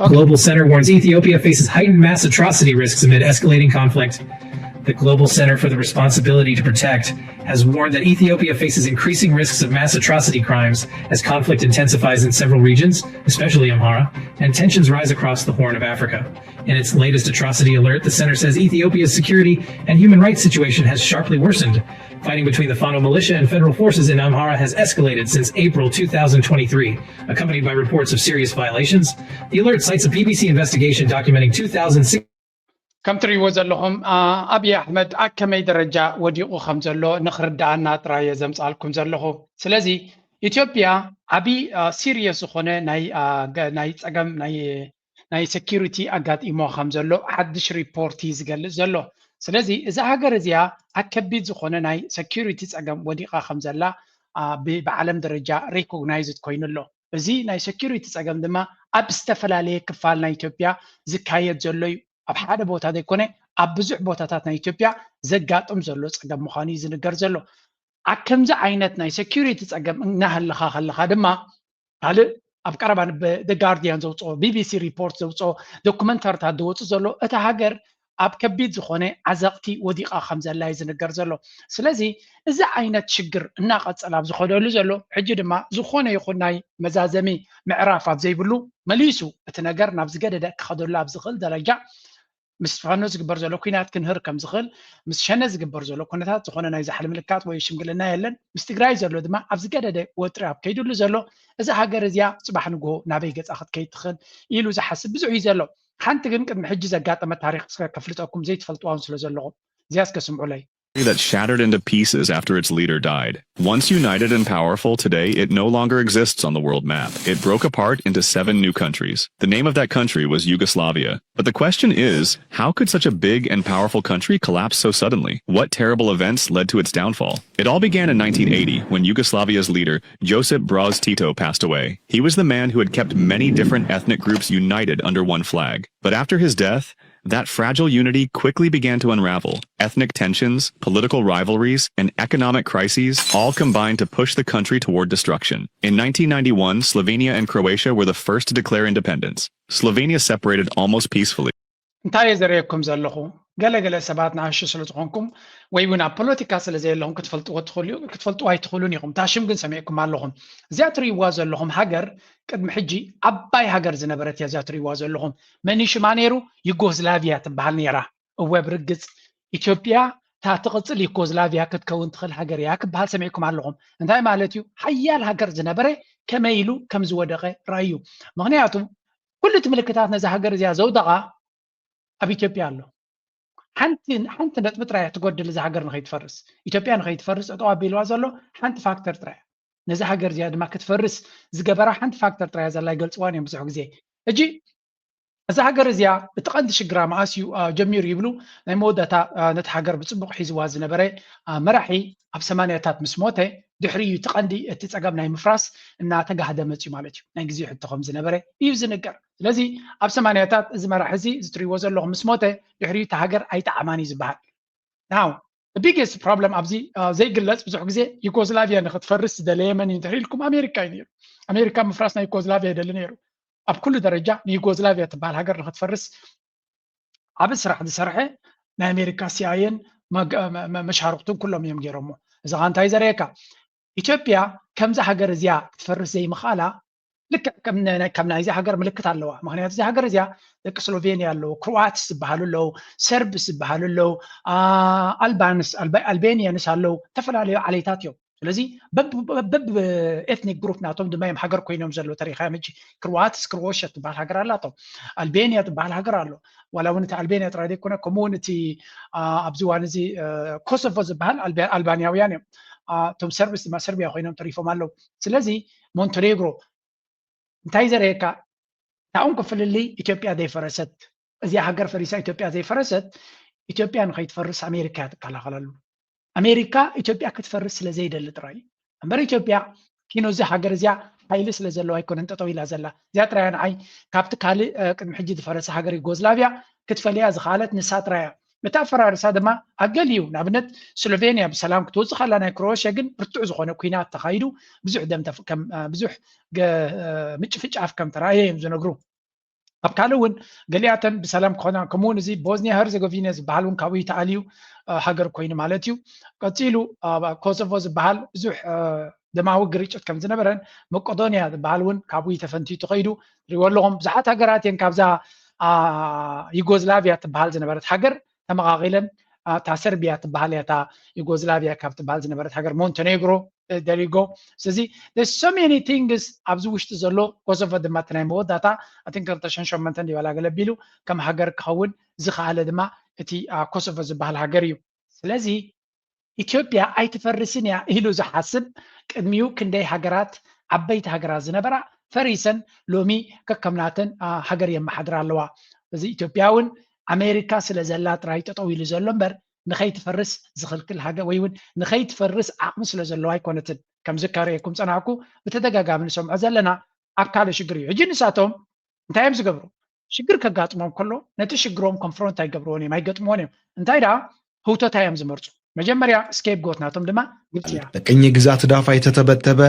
Global Center warns Ethiopia faces heightened mass atrocity risks amid escalating conflict. The Global Center for the Responsibility to Protect has warned that Ethiopia faces increasing risks of mass atrocity crimes as conflict intensifies in several regions, especially Amhara, and tensions rise across the Horn of Africa. In its latest atrocity alert, the center says Ethiopia's security and human rights situation has sharply worsened. Fighting between the Fano militia and federal forces in Amhara has escalated since April two thousand twenty-three, accompanied by reports of serious violations. The alert cites a B B C investigation documenting two thousand six. ከም ትሪእዎ ዘለኹም፣ አ፣ ኣብይ ኣሕመድ ኣብ ከመይ ደረጃ ወዲቑ ከም ዘሎ ንኽርድኣና ጥራይ እየ ዘምጻልኩም ዘለኹ። ስለዚ ኢትዮጵያ ዓብዪ፣ አ፣ ሲሪየስ ዝኾነ ናይ፣ አ፣ ገ-፣ ናይ ጸገም ናይ፣ ናይ ሴኪሪቲ ኣጋጢሞ ከም ዘሎ ሓድሽ ሪፖርት እዩ ዝገልጽ ዘሎ። ስለዚ እዛ ሃገር እዚኣ ኣብ ከቢድ ዝኾነ ናይ ሴኪሪቲ ጸገም ወዲቓ ከም ዘላ፣ አ፣ ብ-፣ ብዓለም ደረጃ ሪኮግናይዝድ ኮይኑ ኣሎ። እዚ ናይ ሴኪሪቲ ጸገም ድማ ኣብ ዝተፈላለየ ክፋል ናይ ኢትዮጵያ ዝካየድ ዘሎ እዩ። ኣብ ሓደ ቦታ ዘይኮነ ኣብ ብዙሕ ቦታታት ናይ ኢትዮጵያ ዘጋጥም ዘሎ ጸገም ምዃኑ እዩ ዝንገር ዘሎ። ኣብ ከምዚ ዓይነት ናይ ሴኪሪቲ ጸገም እናሃለኻ ከለኻ ድማ ካልእ ኣብ ቀረባ ብ-፣ The Guardian ዘውፅኦ፣ ቢ ቢ ሲ ሪፖርት ዘውፅኦ ዶኩመንተሪታት ዝወፁ ዘሎ እታ ሃገር ኣብ ከቢድ ዝኾነ ዓዘቕቲ ወዲቓ ከም ዘላ እዩ ዝንገር ዘሎ። ስለዚ እዚ ዓይነት ሽግር እናቐጸለ ኣብ ዝኸደሉ ዘሎ፣ ሕጂ ድማ ዝኾነ ይኹን ናይ መዛዘሚ ምዕራፍ ኣብ ዘይብሉ መሊሱ እቲ ነገር ናብ ዝገደደ ክኸደሉ ኣብ ዝኽእል ደረጃ ምስ ፋኖ ዝግበር ዘሎ ኲናት ክንህር ከም ዝኽእል፣ ምስ ሸነ ዝግበር ዘሎ ኩነታት ዝኾነ ናይ ዛሕሊ ምልካት ወይ ሽምግልና የለን። ምስ ትግራይ ዘሎ ድማ ኣብ ዝገደደ ወጥሪ ኣብ ከይድሉ ዘሎ፣ እዛ ሃገር እዚኣ ጽባሕ ንግሆ ናበይ ገጻ ክትከይድ ትኽእል ኢሉ ዝሓስብ ብዙሕ እዩ ዘሎ። ሓንቲ ግን ቅድሚ ሕጂ ዘጋጠመት ታሪኽ እስከ ከፍልጠኩም ዘይትፈልጥዋ እውን ስለ ዘለኹም፣ እዚኣ እስከ ስምዑለይ። That shattered into pieces after its leader died. Once united and powerful, today it no longer exists on the world map. It broke apart into seven new countries. The name of that country was Yugoslavia. But the question is, how could such a big and powerful country collapse so suddenly? What terrible events led to its downfall? It all began in nineteen eighty when Yugoslavia's leader, Josip Broz Tito, passed away. He was the man who had kept many different ethnic groups united under one flag. But after his death, that fragile unity quickly began to unravel. Ethnic tensions, political rivalries, and economic crises all combined to push the country toward destruction. In nineteen ninety-one, Slovenia and Croatia were the first to declare independence. Slovenia separated almost peacefully. እንታይ እየ ዘርእየኩም ዘለኹ? ገለገለ ሰባት ንኣሹ ስለ ዝኾንኩም ወይ እውን ኣብ ፖለቲካ ስለ ዘየለኹም ክትፈልጥዎ ትኽእሉ፣ ክትፈልጥዎ ኣይትኽእሉን ኢኹም። እታ ሽም ግን ሰሚዕኩም ኣለኹም። እዚኣ ትርእይዋ ዘለኹም ሃገር ቅድሚ ሕጂ ዓባይ ሃገር ዝነበረት እያ። እዚኣ ትርእይዋ ዘለኹም መን ሽማ ነይሩ? ዩጎዝላቪያ ትበሃል ነይራ። እወ ብርግጽ ኢትዮጵያ እታ ትቕጽል ዩጎዝላቪያ ክትከውን ትኽእል ሃገር እያ ክበሃል ሰሚዕኩም ኣለኹም። እንታይ ማለት እዩ? ሓያል ሃገር ዝነበረ ከመይ ኢሉ ከም ዝወደቐ ራእዩ። ምኽንያቱ ኩሉ እቲ ምልክታት ነዚ ሃገር እዚኣ ዘውደቓ ኣብ ኢትዮጵያ ኣሎ። ሓንቲ ሓንቲ ነጥቢ ጥራይ እያ ትጎድል እዛ ሃገር ንኸይትፈርስ። ኢትዮጵያ ንኸይትፈርስ ጠጠው ኣቢልዋ ዘሎ ሓንቲ ፋክተር ጥራይ እያ። ነዚ ሃገር እዚኣ ድማ ክትፈርስ ዝገበራ ሓንቲ ፋክተር ጥራይ እያ ዘላ፣ ይገልፅዋን እዮም ብዙሕ ግዜ። ሕጂ እዛ ሃገር እዚኣ እቲ ቀንዲ ሽግራ መኣስ እዩ ጀሚሩ ይብሉ። ናይ መወዳእታ ነቲ ሃገር ብፅቡቕ ሒዝዋ ዝነበረ መራሒ ኣብ ሰማንያታት ምስ ሞተ ድሕሪ እዩ እቲ ቀንዲ እቲ ፀገም ናይ ምፍራስ እናተጋህደ መፅዩ ማለት እዩ። ናይ ግዜ ሕቶ ከም ዝነበረ እዩ ዝንገር። ስለዚ ኣብ ሰማንያታት እዚ መራሒ እዚ ዝትሪዎ ዘለኹም ምስ ሞተ ድሕሪ እቲ ሃገር ኣይጠዓማን እዩ ዝበሃል። ናው ቢግስት ፕሮብለም ኣብዚ ዘይግለፅ ብዙሕ ግዜ ዩጎዝላቪያ ንክትፈርስ ዝደለየ መን እዩ እንድሕር ኢልኩም ኣሜሪካ እዩ ነይሩ። ኣሜሪካ ምፍራስ ናይ ዩጎዝላቪያ ይደሊ ነይሩ። ኣብ ኩሉ ደረጃ ንዩጎዝላቪያ ትበሃል ሃገር ንክትፈርስ ዓብ ስራሕ ዝሰርሐ ናይ ኣሜሪካ ሲኣይኤን መሻርክቱን ኩሎም እዮም ገይሮሞ። እዚ ኸ እንታይ ዘርእየካ? ኢትዮጵያ ከምዚ ሃገር እዚኣ ክትፈርስ ዘይምኽኣላ ልክዕ ከም ናይዚ ሃገር ምልክት ኣለዋ። ምክንያቱ እዚ ሃገር እዚኣ ደቂ ስሎቬንያ ኣለዉ፣ ክሮዋትስ ዝበሃሉ ኣለዉ፣ ሰርብስ ዝበሃሉ ኣለዉ፣ ኣልባንስ ኣልቤኒየንስ ኣለዉ፣ ዝተፈላለዩ ዓሌታት እዮም። ስለዚ በብ ኤትኒክ ግሩፕ ናቶም ድማ እዮም ሃገር ኮይኖም ዘለዉ። ተሪኻዮም ሕጂ ክሮዋትስ ክሮሽያ ትበሃል ሃገር ኣላቶም፣ ኣልቤንያ ትበሃል ሃገር ኣሎ። ዋላ እውን እቲ ኣልቤንያ ጥራይ ዘይኮነ ከምኡ እውን እቲ ኣብዚ እዋን እዚ ኮሶቮ ዝበሃል ኣልባንያውያን እዮም። እቶም ሰርብስ ድማ ሰርቢያ ኮይኖም ተሪፎም ኣለዉ። ስለዚ ሞንቴኔግሮ እንታይ ዘርእየካ? ታውን ክፍልልይ ኢትዮጵያ ዘይፈረሰት፣ እዚኣ ሃገር ፈሪሳ ኢትዮጵያ ዘይፈረሰት፣ ኢትዮጵያ ንኸይትፈርስ ኣሜሪካ እያ ትከላኸለሉ። ኣሜሪካ ኢትዮጵያ ክትፈርስ ስለ ዘይደሊ ጥራይ እዩ እምበር ኢትዮጵያ ኪኖ እዚ ሃገር እዚኣ ሓይሊ ስለ ዘለዋ ኣይኮነን ጠጠው ኢላ ዘላ። እዚኣ ጥራያ ንዓይ ካብቲ ካልእ ቅድሚ ሕጂ ዝፈረሰ ሃገር ዩጎዝላቪያ ክትፈልያ ዝኸኣለት ንሳ ጥራያ። እቲ ኣፈራርሳ ድማ ኣገል እዩ። ንኣብነት ስሎቬንያ ብሰላም ክትወፅእ ከላ ናይ ክሮኤሽያ ግን ብርቱዕ ዝኾነ ኲናት ተኻይዱ ብዙሕ ደም ብዙሕ ምጭፍጫፍ ከም ተረኣየ እዮም ዝነግሩ። ኣብ ካልእ እውን ገሊኣተን ብሰላም ክኾና፣ ከምኡውን እዚ ቦዝኒያ ሄርዘጎቪና ዝበሃል እውን ካብኡ ተኣልዩ ሃገር ኮይኑ ማለት እዩ። ቀፂሉ ኮሶቮ ዝበሃል ብዙሕ ደማዊ ግርጭት ከም ዝነበረን፣ መቄዶንያ ዝበሃል እውን ካብኡ ተፈንቲቱ ከይዱ ትሪእዎ ኣለኹም። ብዙሓት ሃገራት እየን ካብዛ ዩጎዝላቪያ ትበሃል ዝነበረት ሃገር ተመቓቒለን፣ እታ ሰርቢያ ትበሃል እያ፣ እታ ዩጎዝላቪያ ካብ ትበሃል ዝነበረት ሃገር፣ ሞንቴኔግሮ፣ ደሪጎ። ስለዚ so many things ኣብዚ ውሽጢ ዘሎ፣ ኮሶቮ ድማ እቲ ናይ መወዳእታ ኣትን ክልተ ሽሕን ሸሞንተን ዲባላ ገለ ቢሉ ከም ሃገር ክኸውን ዝኸኣለ ድማ እቲ ኮሶቮ ዝበሃል ሃገር እዩ። ስለዚ ኢትዮጵያ ኣይትፈርስን እያ ኢሉ ዝሓስብ፣ ቅድሚኡ ክንደይ ሃገራት፣ ዓበይቲ ሃገራት ዝነበራ ፈሪሰን ሎሚ ከከምናተን ሃገር የመሓድራ ኣለዋ። እዚ ኢትዮጵያ እውን ኣሜሪካ ስለ ዘላ ጥራይ ጠጠው ኢሉ ዘሎ እምበር፣ ንኸይትፈርስ ዝኽልክል ሃገር ወይ እውን ንኸይትፈርስ ዓቕሚ ስለ ዘለዋ ኣይኮነትን። ከምዚ ከርእየኩም ፀናሕኩ፣ ብተደጋጋሚ ንሰምዖ ዘለና ኣብ ካልእ ሽግር እዩ። ሕጂ ንሳቶም እንታይ እዮም ዝገብሩ? ሽግር ከጋጥሞም ከሎ ነቲ ሽግሮም ኮንፍሮንት ኣይገብርዎን እዮም፣ ኣይገጥምዎን እዮም። እንታይ ደኣ ህውተታ እዮም ዝመርፁ። መጀመርያ ስኬፕጎት ናቶም ድማ ግብፂ እያ። በቅኝ ግዛት ዳፋ የተተበተበ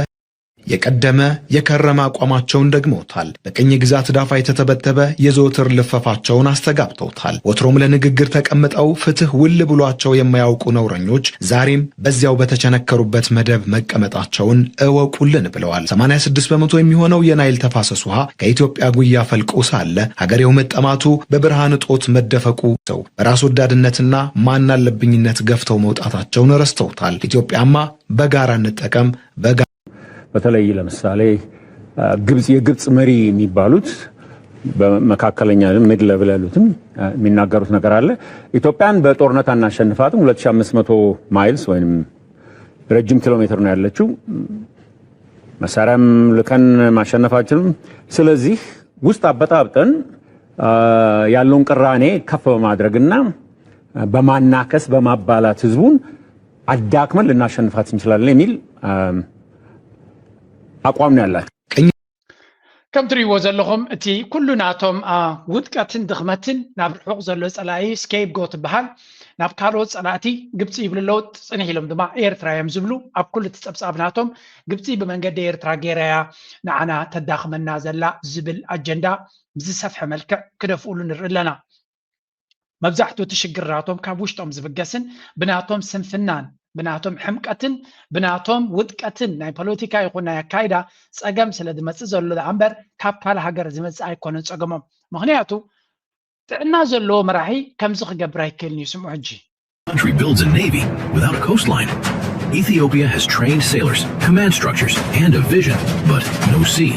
የቀደመ የከረመ አቋማቸውን ደግመውታል። በቅኝ ግዛት ዳፋ የተተበተበ የዘወትር ልፈፋቸውን አስተጋብተውታል። ወትሮም ለንግግር ተቀምጠው ፍትህ ውል ብሏቸው የማያውቁ ነውረኞች ዛሬም በዚያው በተቸነከሩበት መደብ መቀመጣቸውን እወቁልን ብለዋል። ሰማንያ ስድስት በመቶ የሚሆነው የናይል ተፋሰስ ውሃ ከኢትዮጵያ ጉያ ፈልቆ ሳለ ሀገሬው መጠማቱ በብርሃን እጦት መደፈቁ ሰው በራስ ወዳድነትና ማን አለብኝነት ገፍተው መውጣታቸውን ረስተውታል። ኢትዮጵያማ በጋራ እንጠቀም፣ በጋራ በተለይ ለምሳሌ ግብጽ የግብጽ መሪ የሚባሉት በመካከለኛ ሚድ ለብል ያሉትም የሚናገሩት ነገር አለ። ኢትዮጵያን በጦርነት አናሸንፋትም፣ ሁለት ሺህ አምስት መቶ ማይልስ ወይም ረጅም ኪሎ ሜትር ነው ያለችው። መሳሪያም ልከን ማሸነፍ አንችልም። ስለዚህ ውስጥ አበጣብጠን ያለውን ቅራኔ ከፍ በማድረግና በማናከስ በማባላት ህዝቡን አዳክመን ልናሸንፋት እንችላለን የሚል አቋም ነው ያላቸው። ከም ትሪእዎ ዘለኹም እቲ ኩሉ ናቶም ውድቀትን ድኽመትን ናብ ርሑቕ ዘሎ ፀላኢ ስኬፕጎት በሃል ናብ ካልኦት ፀላእቲ ግብፂ ይብሉ ኣለዉ። ፅንሕ ኢሎም ድማ ኤርትራ እዮም ዝብሉ። ኣብ ኩሉ እቲ ፀብፃብ ናቶም ግብፂ ብመንገዲ ኤርትራ ገይራ እያ ንዓና ተዳኽመና ዘላ ዝብል ኣጀንዳ ብዝሰፍሐ መልክዕ ክደፍኡሉ ንርኢ ኣለና። መብዛሕትኡ እቲ ሽግር ናቶም ካብ ውሽጦም ዝብገስን ብናቶም ስንፍናን ብናቶም ሕምቀትን ብናቶም ውድቀትን ናይ ፖለቲካ ይኹን ናይ ኣካይዳ ፀገም ስለ ዝመፅእ ዘሎ ደኣ እምበር ካብ ካልእ ሃገር ዝመፅእ ኣይኮነን ፀገሞም። ምኽንያቱ ጥዕና ዘለዎ መራሒ ከምዚ ክገብር ኣይክእልን እዩ። ስምዑ ሕጂ። Country builds a navy without a coastline. Ethiopia has trained sailors, command structures, and a vision, but no sea.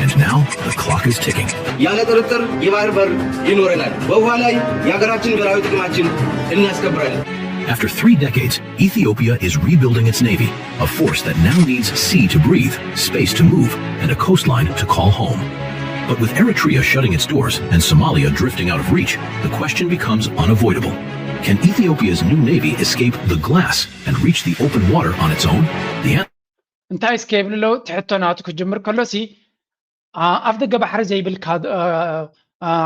And now the clock is ticking. ያለ ጥርጥር የባህር በር ይኖረናል። በውሃ ላይ የሀገራችን ብሔራዊ ጥቅማችን እናስከብራለን። After three decades, Ethiopia is rebuilding its navy, a force that now needs sea to breathe, space to move, and a coastline to call home. But with Eritrea shutting its doors and Somalia drifting out of reach, the question becomes unavoidable. Can Ethiopia's new navy escape the glass and reach the open water on its own? The እንታይ እስከ ይብል ኣለዉ? እቲ ሕቶ ናቱ ክጅምር ከሎሲ ኣፍ ደገ ባሕሪ ዘይብልካ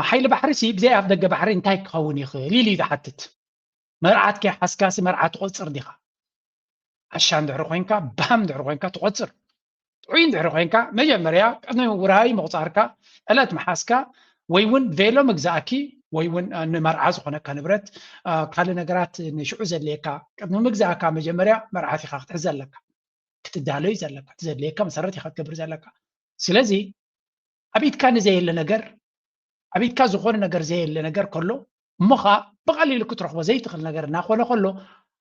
ሓይሊ ባሕሪ ሲ ብዘይ ኣፍ ደገ ባሕሪ እንታይ ክኸውን ይኽእል ኢሉ እዩ ዝሓትት። መርዓት ከይሓዝካሲ መርዓ ትቆፅር ዲኻ? ዓሻ እንድሕሪ ኮይንካ፣ ባም እንድሕሪ ኮይንካ ትቆፅር። ጥዑይ እንድሕሪ ኮይንካ መጀመርያ ቅድሚ ውራይ ምቁፃርካ ዕለት ምሓዝካ ወይ እውን ቬሎ ምግዛእኪ ወይ እውን ንመርዓ ዝኾነካ ንብረት ካልእ ነገራት ንሽዑ ዘድልየካ ቅድሚ ምግዛእካ መጀመርያ መርዓት ኢኻ ክትሕዝ ዘለካ። ክትዳሎ እዩ ዘለካ። እቲ ዘድልየካ መሰረት ኢኻ ክትገብር ዘለካ። ስለዚ ኣብ ኢድካ ንዘየለ ነገር ኣብ ኢድካ ዝኾነ ነገር ዘየለ ነገር ከሎ እሞ ኸዓ ብቐሊሉ ክትረኽቦ ዘይትኽእል ነገር እናኾነ ከሎ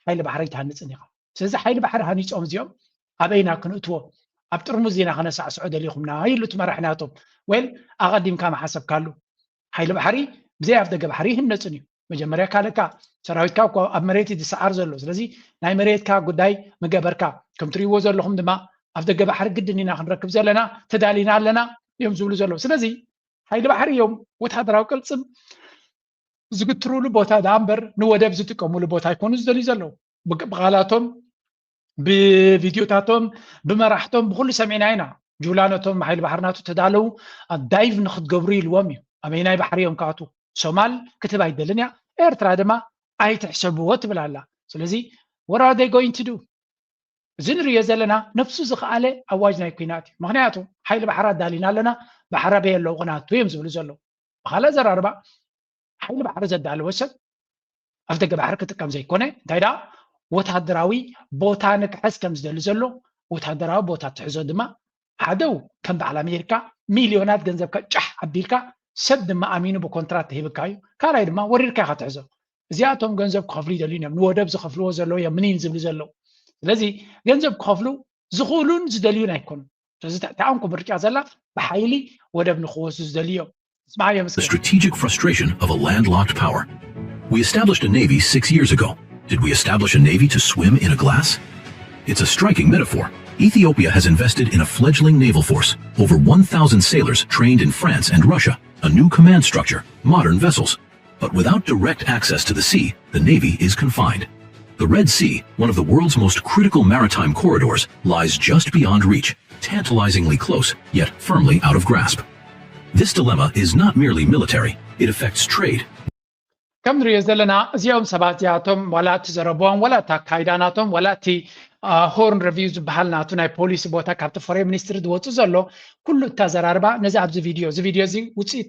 ሓይሊ ባሕሪ ኣይትሃንፅን ኢኻ። ስለዚ ሓይሊ ባሕሪ ሃኒፆም እዚኦም ኣበይና ክንእትዎ ኣብ ጥርሙዝ ዲና ከነሳዕስዖ ደሊኹምና ይብሉ እቲ መራሒ ናቶም። ዌል ኣቐዲምካ ምሓሰብካሉ ሓይሊ ባሕሪ ብዘይ ኣፍ ደገ ባሕሪ ይህነፅን እዩ። መጀመርያ ካልእካ ሰራዊትካ እኮ ኣብ መሬት እዩ ዝሰዓር ዘሎ። ስለዚ ናይ መሬትካ ጉዳይ ምገበርካ። ከም ትሪእዎ ዘለኹም ድማ ኣፍ ደገ ባሕሪ ግድን ኢና ክንረክብ ዘለና ተዳሊና ኣለና እዮም ዝብሉ ዘለዉ። ስለዚ ሓይሊ ባሕሪ እዮም ወታደራዊ ቅልፅም ዝግትሩሉ ቦታ ደኣ እምበር ንወደብ ዝጥቀሙሉ ቦታ ኣይኮኑ ዝደልዩ ዘለዉ። ብቃላቶም ብቪድዮታቶም ብመራሕቶም ብኩሉ ሰሚዕና ኢና። ጁላ ነቶም ሓይሊ ባሕሪ ናቱ ተዳለዉ ዳይቭ ንክትገብሩ ኢልዎም እዩ። ኣበይናይ ባሕሪ እዮም ክኣትዉ? ሶማል ክትህብ ኣይደልን እያ። ኤርትራ ድማ ኣይትሕሰብዎ ትብል ኣላ። ስለዚ what are they going to do? እዚ ንሪኦ ዘለና ነፍሱ ዝኸኣለ ኣዋጅ ናይ ኲናት እዩ። ምኽንያቱ ሓይሊ ባሕሪ ኣዳሊና ኣለና። ባሕሪ ኣበይ ኣለዉ ክናቱ እዮም ዝብሉ ዘለዉ። ብኻልእ ኣዘራርባ ሓይሊ ባሕሪ ዘዳለወ ሰብ ኣፍደገ ባሕሪ ክጥቀም ዘይኮነ እንታይ ደኣ ወታደራዊ ቦታ ንክሕዝ ከም ዝደሊ ዘሎ ወታደራዊ ቦታ ትሕዞ ድማ ሓደው ከም በዓል ኣሜሪካ ሚልዮናት ገንዘብካ ጫሕ ኣቢልካ ሰብ ድማ ኣሚኑ ብኮንትራት ተሂብካ እዩ። ካልኣይ ድማ ወሪድካ ኢኻ ትሕዞ። እዚኣቶም ገንዘብ ክኸፍሉ ይደልዩ እዮም። ንወደብ ዝኸፍልዎ ዘለዉ እዮም ምኒን ዝብሉ ዘለዉ። ስለዚ ገንዘብ ክኸፍሉ ዝኽእሉን ዝደልዩን ኣይኮኑን። ስለዚ ትሕቲ ኣንኮ ምርጫ ዘላ ብሓይሊ ወደብ ንክወስዱ ዝደልዩ እዮም። ስማዕ እዮም The strategic frustration of a landlocked power. We established a navy six years ago. Did we establish a navy to swim in a glass? It's a striking metaphor. Ethiopia has invested in a fledgling naval force, over one thousand sailors trained in France and Russia, a new command structure, modern vessels. But without direct access to the sea, the navy is confined. The Red Sea, one of the world's most critical maritime corridors, lies just beyond reach, tantalizingly close, yet firmly out of grasp. This dilemma is not merely military, it affects trade. ከም ንሪኦ ዘለና እዚኦም ሰባት እዚኣቶም ዋላ እቲ ዘረብኦም ዋላ እቲ ኣካይዳ ናቶም ዋላ እቲ ሆርን ረቪው ዝበሃል ናቱ ናይ ፖሊሲ ቦታ ካብቲ ፎሬን ሚኒስትሪ ዝወፅእ ዘሎ ኩሉ እታ ዘራርባ ነዚ ኣብዚ ቪድዮ እዚ ቪድዮ እዚ ውፅኢት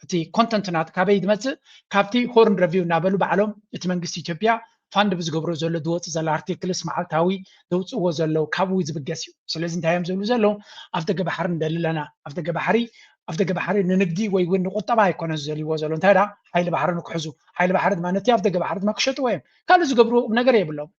እቲ ኮንተንት ናቱ ካበይ ዝመፅእ ካብቲ ሆርን ረቪው እናበሉ ባዕሎም እቲ መንግስቲ ኢትዮጵያ ፋንድ ብዝገብሮ ዘሎ ዝወፅእ ዘሎ ኣርቲክልስ መዓልታዊ ዘውፅእዎ ዘለዉ ካብኡ ዝብገስ እዩ። ስለዚ እንታይ እዮም ዝብሉ ዘለዉ? ኣፍደገ ባሕሪ ንደሊ ኣለና። ኣፍደገ ባሕሪ ኣፍደገ ባሕሪ ንንግዲ ወይ እውን ንቁጠባ ኣይኮነን ዝደልይዎ ዘለዉ። እንታይ ደኣ ሓይሊ ባሕሪ ንክሕዙ፣ ሓይሊ ባሕሪ ድማ ነቲ ኣፍደገ ባሕሪ ድማ ክሸጥዎ እዮም። ካልእ ዝገብርዎ ቁም ነገር የብሎም።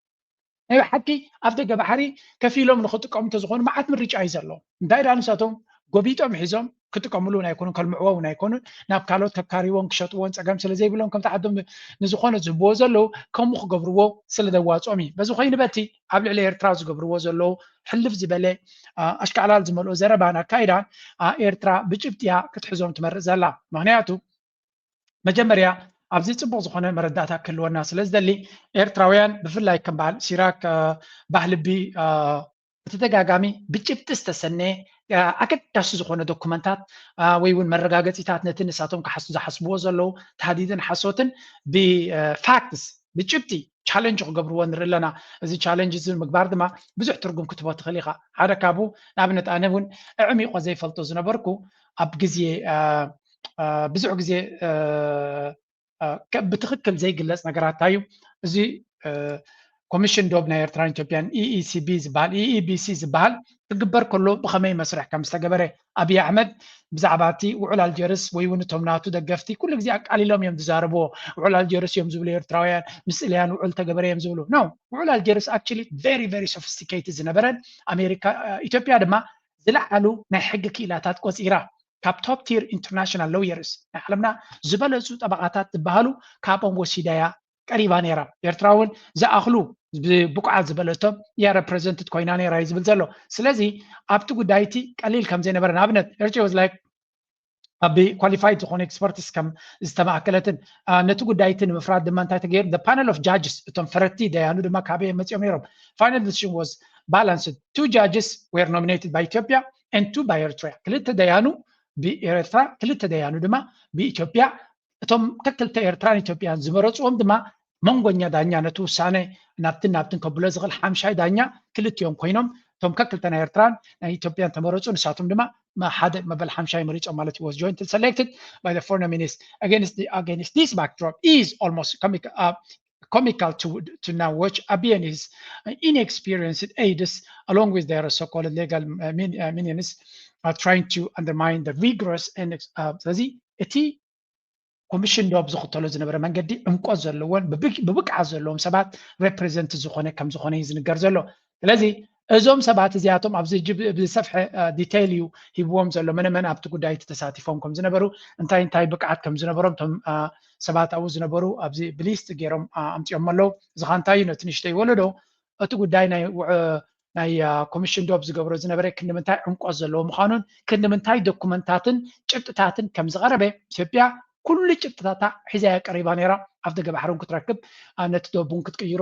ናይ ብሓቂ ኣፍደገ ባሕሪ ከፊሎም ንክጥቀሙ እንተዝኾኑ መዓት ምርጫ እዩ ዘለዎም። እንታይ ደኣ ንሳቶም ጎቢጦም ሒዞም ክጥቀምሉ እውን ኣይኮኑን፣ ከልምዕዎ እውን ኣይኮኑን። ናብ ካልኦት ከካርይዎን ክሸጥዎን ፀገም ስለ ዘይብሎም ከምቲ ዓዶም ንዝኾነ ዝህብዎ ዘለዉ ከምኡ ክገብርዎ ስለ ዘዋፅኦም እዩ። በዚ ኮይኑ በቲ ኣብ ልዕሊ ኤርትራ ዝገብርዎ ዘለዉ ሕልፍ ዝበለ ኣሽካዕላል ዝመልኦ ዘረባን ኣካይዳን ኤርትራ ብጭብጢ እያ ክትሕዞም ትመርፅ ዘላ። ምክንያቱ መጀመርያ ኣብዚ ፅቡቅ ዝኾነ መረዳእታ ክህልወና ስለ ዝደሊ ኤርትራውያን ብፍላይ ከም በዓል ሲራክ ባህልቢ ብተደጋጋሚ ብጭብጢ ዝተሰነየ ኣገዳሲ ዝኾነ ዶኩመንታት ወይ እውን መረጋገፂታት ነቲ ንሳቶም ክሓስ ዝሓስብዎ ዘለዉ ታህዲድን ሓሶትን ብፋክትስ ብጭብጢ ቻለንጅ ክገብርዎ ንርኢ ኣለና። እዚ ቻለንጅ እዚ ምግባር ድማ ብዙሕ ትርጉም ክትቦ ትኽእል ኢኻ። ሓደ ካብኡ ንኣብነት ኣነ እውን ኣዕሚቆ ዘይፈልጦ ዝነበርኩ ኣብ ግዜ ብዙሕ ግዜ ብትኽክል ዘይግለፅ ነገራት እንታይ እዩ እዚ ኮሚሽን ዶብ ናይ ኤርትራን ኢትዮጵያን ኢኢሲቢ ዝበሃል ኢኢቢሲ ዝበሃል ክግበር ከሎ ብኸመይ መስርሕ ከም ዝተገበረ ኣብይ ኣሕመድ ብዛዕባ እቲ ውዕል ኣልጀርስ ወይ እውን እቶም ናቱ ደገፍቲ ኩሉ ግዜ ኣቃሊሎም እዮም ዝዛረብዎ። ውዕል ኣልጀርስ እዮም ዝብሉ ኤርትራውያን ምስ ጥልያን ውዕል ተገበረ እዮም ዝብሉ። No፣ ውዕል ኣልጀርስ actually very very sophisticated ዝነበረን ኣሜሪካ ኢትዮጵያ ድማ ዝለዓሉ ናይ ሕጊ ክኢላታት ቆፂራ ካብ top tier international lawyers ናይ ዓለምና ዝበለፁ ጠበቓታት ዝበሃሉ ካብኦም ወሲዳ እያ ቀሪባ ነይራ። ኤርትራ እውን ዝኣኽሉ ብብቑዓት ዝበለቶም እያ represented ኮይና ነይራ እዩ ዝብል ዘሎ። ስለዚ ኣብቲ ጉዳይ እቲ ቀሊል ከም ዘይነበረ ንኣብነት ኤርትራ was like ኣብ qualified ዝኾነ experts ከም ዝተማእከለትን ነቲ ጉዳይ እቲ ንምፍራድ ድማ እንታይ ተገይሩ the panel of judges እቶም ፈረድቲ ደያኑ ድማ ካበይ እዮም መፂኦም ነይሮም። Final decision was balanced. Two judges were nominated by Ethiopia and two by Eritrea. ክልተ ደያኑ ብኤርትራ ክልተ ደያኑ ድማ ብኢትዮጵያ እቶም ከክልተ ኤርትራን ኢትዮጵያን ዝመረፅዎም ድማ መንጎኛ ዳኛ ነቲ ውሳነ ናብትን ናብትን ከብሎ ዝኽእል ሓምሻይ ዳኛ ክልቲኦም ኮይኖም እቶም ከክልተ ናይ ኤርትራን ናይ ኢትዮጵያን ተመረፁ። ንሳቶም ድማ ሓደ መበል ሓምሻይ መሪፆም ማለት was jointly selected by the four nominees. Against the, against this backdrop is almost comic, uh, comical to, to now watch Abiy and his inexperienced aides along with their so-called legal minions are trying to undermine the rigorous and ስለዚ እቲ ኮሚሽን ዶብ ዝኽተሎ ዝነበረ መንገዲ ዕምቆት ዘለዎን ብብቅዓት ዘለዎም ሰባት represent ዝኾነ ከም ዝኾነ እዩ ዝንገር ዘሎ። ስለዚ እዞም ሰባት እዚኣቶም ኣብዚ ዝሰፍሐ detail እዩ ሂብዎም ዘሎ መነ መን ኣብቲ ጉዳይ ተሳቲፎም ከም ዝነበሩ እንታይ እንታይ ብቅዓት ከም ዝነበሮም እቶም ሰባት ኣብኡ ዝነበሩ ኣብዚ ብሊስት ገይሮም ኣምፅኦም ኣለዉ። እዚ ኻ እንታይ እዩ ነቲ ንእሽተይ ወለዶ እቲ ጉዳይ ናይ ናይ ኮሚሽን ዶብ ዝገብሮ ዝነበረ ክንዲ ምንታይ ዕምቆት ዘለዎ ምዃኑን ክንዲ ምንታይ ዶኩመንታትን ጭብጥታትን ከም ዝቐረበ ኢትዮጵያ ኩሉ ጭብጥታታ ሒዛ እያ ቀሪባ ነይራ። ኣፍደገ ባሕሪ እውን ክትረክብ ነቲ ዶብ እውን ክትቅይሮ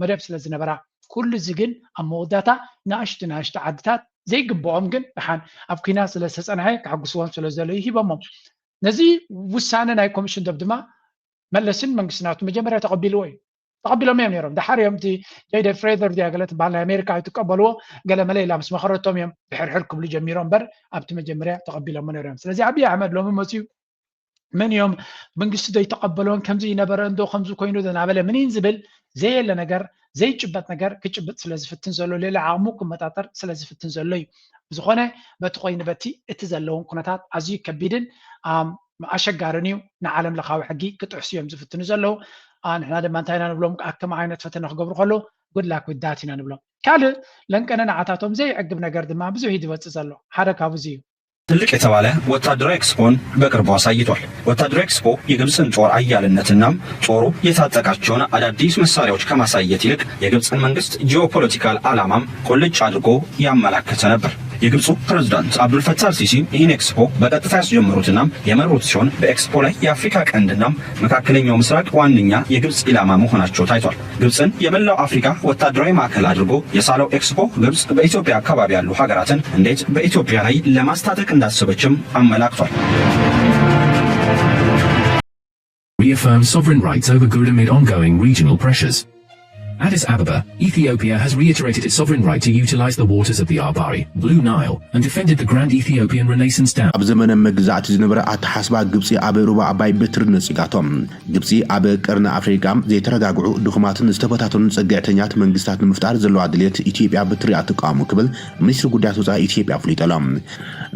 መደብ ስለ ዝነበራ ኩሉ እዚ ግን ኣብ መወዳእታ ንኣሽቱ ንኣሽቱ ዓድታት ዘይግብኦም ግን ደሓን ኣብ ኲናት ስለ ዝተፀንሐ ከሐጉስዎም ስለ ዝደለዩ ሂቦሞም። ነዚ ውሳነ ናይ ኮሚሽን ዶብ ድማ መለስን መንግስቲ ናቱ መጀመርያ ተቐቢልዎ እዩ። ተቐቢሎም እዮም ነይሮም። ድሓር እዮም እቲ ጄይዲ ፍሬዘር ድያ ገለ ትበሃል ናይ ኣሜሪካ ኣይትቀበልዎ ገለ መለ ኢላ ምስ መኸረቶም እዮም ድሕርሕር ክብሉ ጀሚሮም እምበር ኣብቲ መጀመርያ ተቐቢሎሞ ነይሮም። ስለዚ ኣብይ ኣሕመድ ሎሚ መፅዩ መን እዮም መንግስቲ ዘይተቐበሎን ከምዚ ይነበረ እንዶ ከምዚ ኮይኑ እናበለ ምኒን ዝብል ዘየለ ነገር ዘይጭበጥ ነገር ክጭብጥ ስለ ዝፍትን ዘሎ ሌላ ዓቕሙ ክመጣጠር ስለ ዝፍትን ዘሎ እዩ። ብዝኾነ በቲ ኮይኑ በቲ እቲ ዘለውን ኩነታት ኣዝዩ ከቢድን ኣሸጋርን እዩ። ንዓለም ለኻዊ ሕጊ ክጥሕሱ እዮም ዝፍትኑ ዘለዉ። ንሕና ድማ እንታይ ኢና ንብሎም? ኣከም ዓይነት ፈተነ ክገብሩ ከለዉ ጉድላክ ውዳት ኢና ንብሎም። ካልእ ለንቀነ ንዓታቶም ዘይዕግብ ነገር ድማ ብዙሕ እዩ ዝወፅእ ዘሎ። ሓደ ካብኡ እዚ እዩ። ትልቅ የተባለ ወታደራዊ ኤክስፖን በቅርቡ አሳይቷል። ወታደራዊ ኤክስፖ የግብፅን ጦር አያልነትና ጦሩ የታጠቃቸውን አዳዲስ መሳሪያዎች ከማሳየት ይልቅ የግብፅን መንግስት ጂኦፖለቲካል ዓላማም ቁልጭ አድርጎ ያመላከተ ነበር። የግብፁ ፕሬዝዳንት አብዱልፈታህ አልሲሲ ይህን ኤክስፖ በቀጥታ ያስጀመሩትና የመሩት ሲሆን በኤክስፖ ላይ የአፍሪካ ቀንድና መካከለኛው ምስራቅ ዋነኛ የግብፅ ኢላማ መሆናቸው ታይቷል። ግብፅን የመላው አፍሪካ ወታደራዊ ማዕከል አድርጎ የሳለው ኤክስፖ ግብፅ በኢትዮጵያ አካባቢ ያሉ ሀገራትን እንዴት በኢትዮጵያ ላይ ለማስታጠቅ እንዳሰበችም አመላክቷል። Reaffirms sovereign rights over good amid ongoing regional pressures. Addis Ababa, Ethiopia has reiterated its sovereign right to utilize the waters of the Abari, Blue Nile, and defended the Grand Ethiopian Renaissance Dam. ኣብ ዘመነ መግዛእቲ ዝነበረ ኣተሓስባ ግብጺ ኣብ ሩባ ኣባይ በትሪ ነጺጋቶ። ግብጺ ኣብ ቀርኒ ኣፍሪቃ ዘይተረጋግዑ፣ ድኹማትን ዝተበታተኑን ጽግዕተኛት መንግስታት ንምፍጣር ዘለዋ ድልየት ኢትዮጵያ በትሪ እያ ትቃወሙ ክብል ሚኒስትሪ ጉዳያት ወጻኢ ኢትዮጵያ ኣፍሊጡ ኣሎ።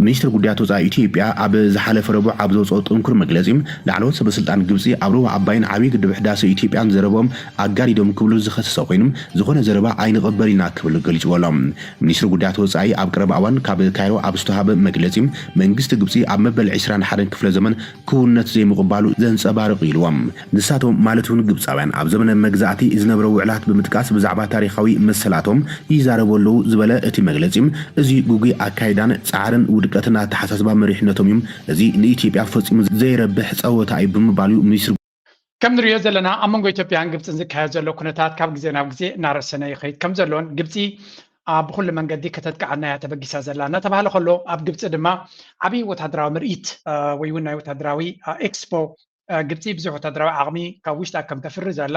ሚኒስትሪ ጉዳያት ወጻኢ ኢትዮጵያ ኣብ ዝሓለፈ ረቡዕ ኣብ ዘውፅኦ ጥንኩር መግለጺ ላዕለዎት ሰበስልጣን ግብጺ ኣብ ሩባ ኣባይን ዓብዪ ግድብ ሕዳሰ ኢትዮጵያን ዘረብኦም ኣጋዲዶም ክብሉ ዝኸሰሰ ኮይኑ ዝኾነ ዘረባ ኣይንቕበል ኢና ክብል ገሊፅዎ ኣሎ። ሚኒስትሪ ጉዳያት ወጻኢ ኣብ ቀረባ እዋን ካብ ካይሮ ኣብ ዝተዋሃበ መግለጺ መንግስቲ ግብጺ ኣብ መበል ዕስራን ሓደን ክፍለ ዘመን ክውንነት ዘይምቕባሉ ዘንጸባርቕ ኢልዎም። ንሳቶም ማለት እውን ግብጻውያን ኣብ ዘመነ መግዛእቲ ዝነበረ ውዕላት ብምጥቃስ ብዛዕባ ታሪኻዊ መሰላቶም ይዛረቡ ኣለዉ ዝበለ እቲ መግለጺ እዚ ጉጉይ ኣካይዳን ጻዕርን ውድቀትን ኣተሓሳስባ መሪሕነቶም እዩ። እዚ ንኢትዮጵያ ፈጺሙ ዘይረብሕ ጸወታ እዩ ብምባል እዩ ሚኒስትሪ ከም ንሪኦ ዘለና ኣብ መንጎ ኢትዮጵያን ግብፅን ዝካየድ ዘሎ ኩነታት ካብ ግዜ ናብ ግዜ እናረሰነ ይኸይድ ከም ዘሎን ግብፂ ብኩሉ መንገዲ ከተጥቅዓና እያ ተበጊሳ ዘላ እናተባህለ ከሎ ኣብ ግብፂ ድማ ዓብዪ ወታደራዊ ምርኢት ወይ እውን ናይ ወታደራዊ ኤክስፖ ግብፂ ብዙሕ ወታደራዊ ዓቕሚ ካብ ውሽጣ ከም ተፍሪ ዘላ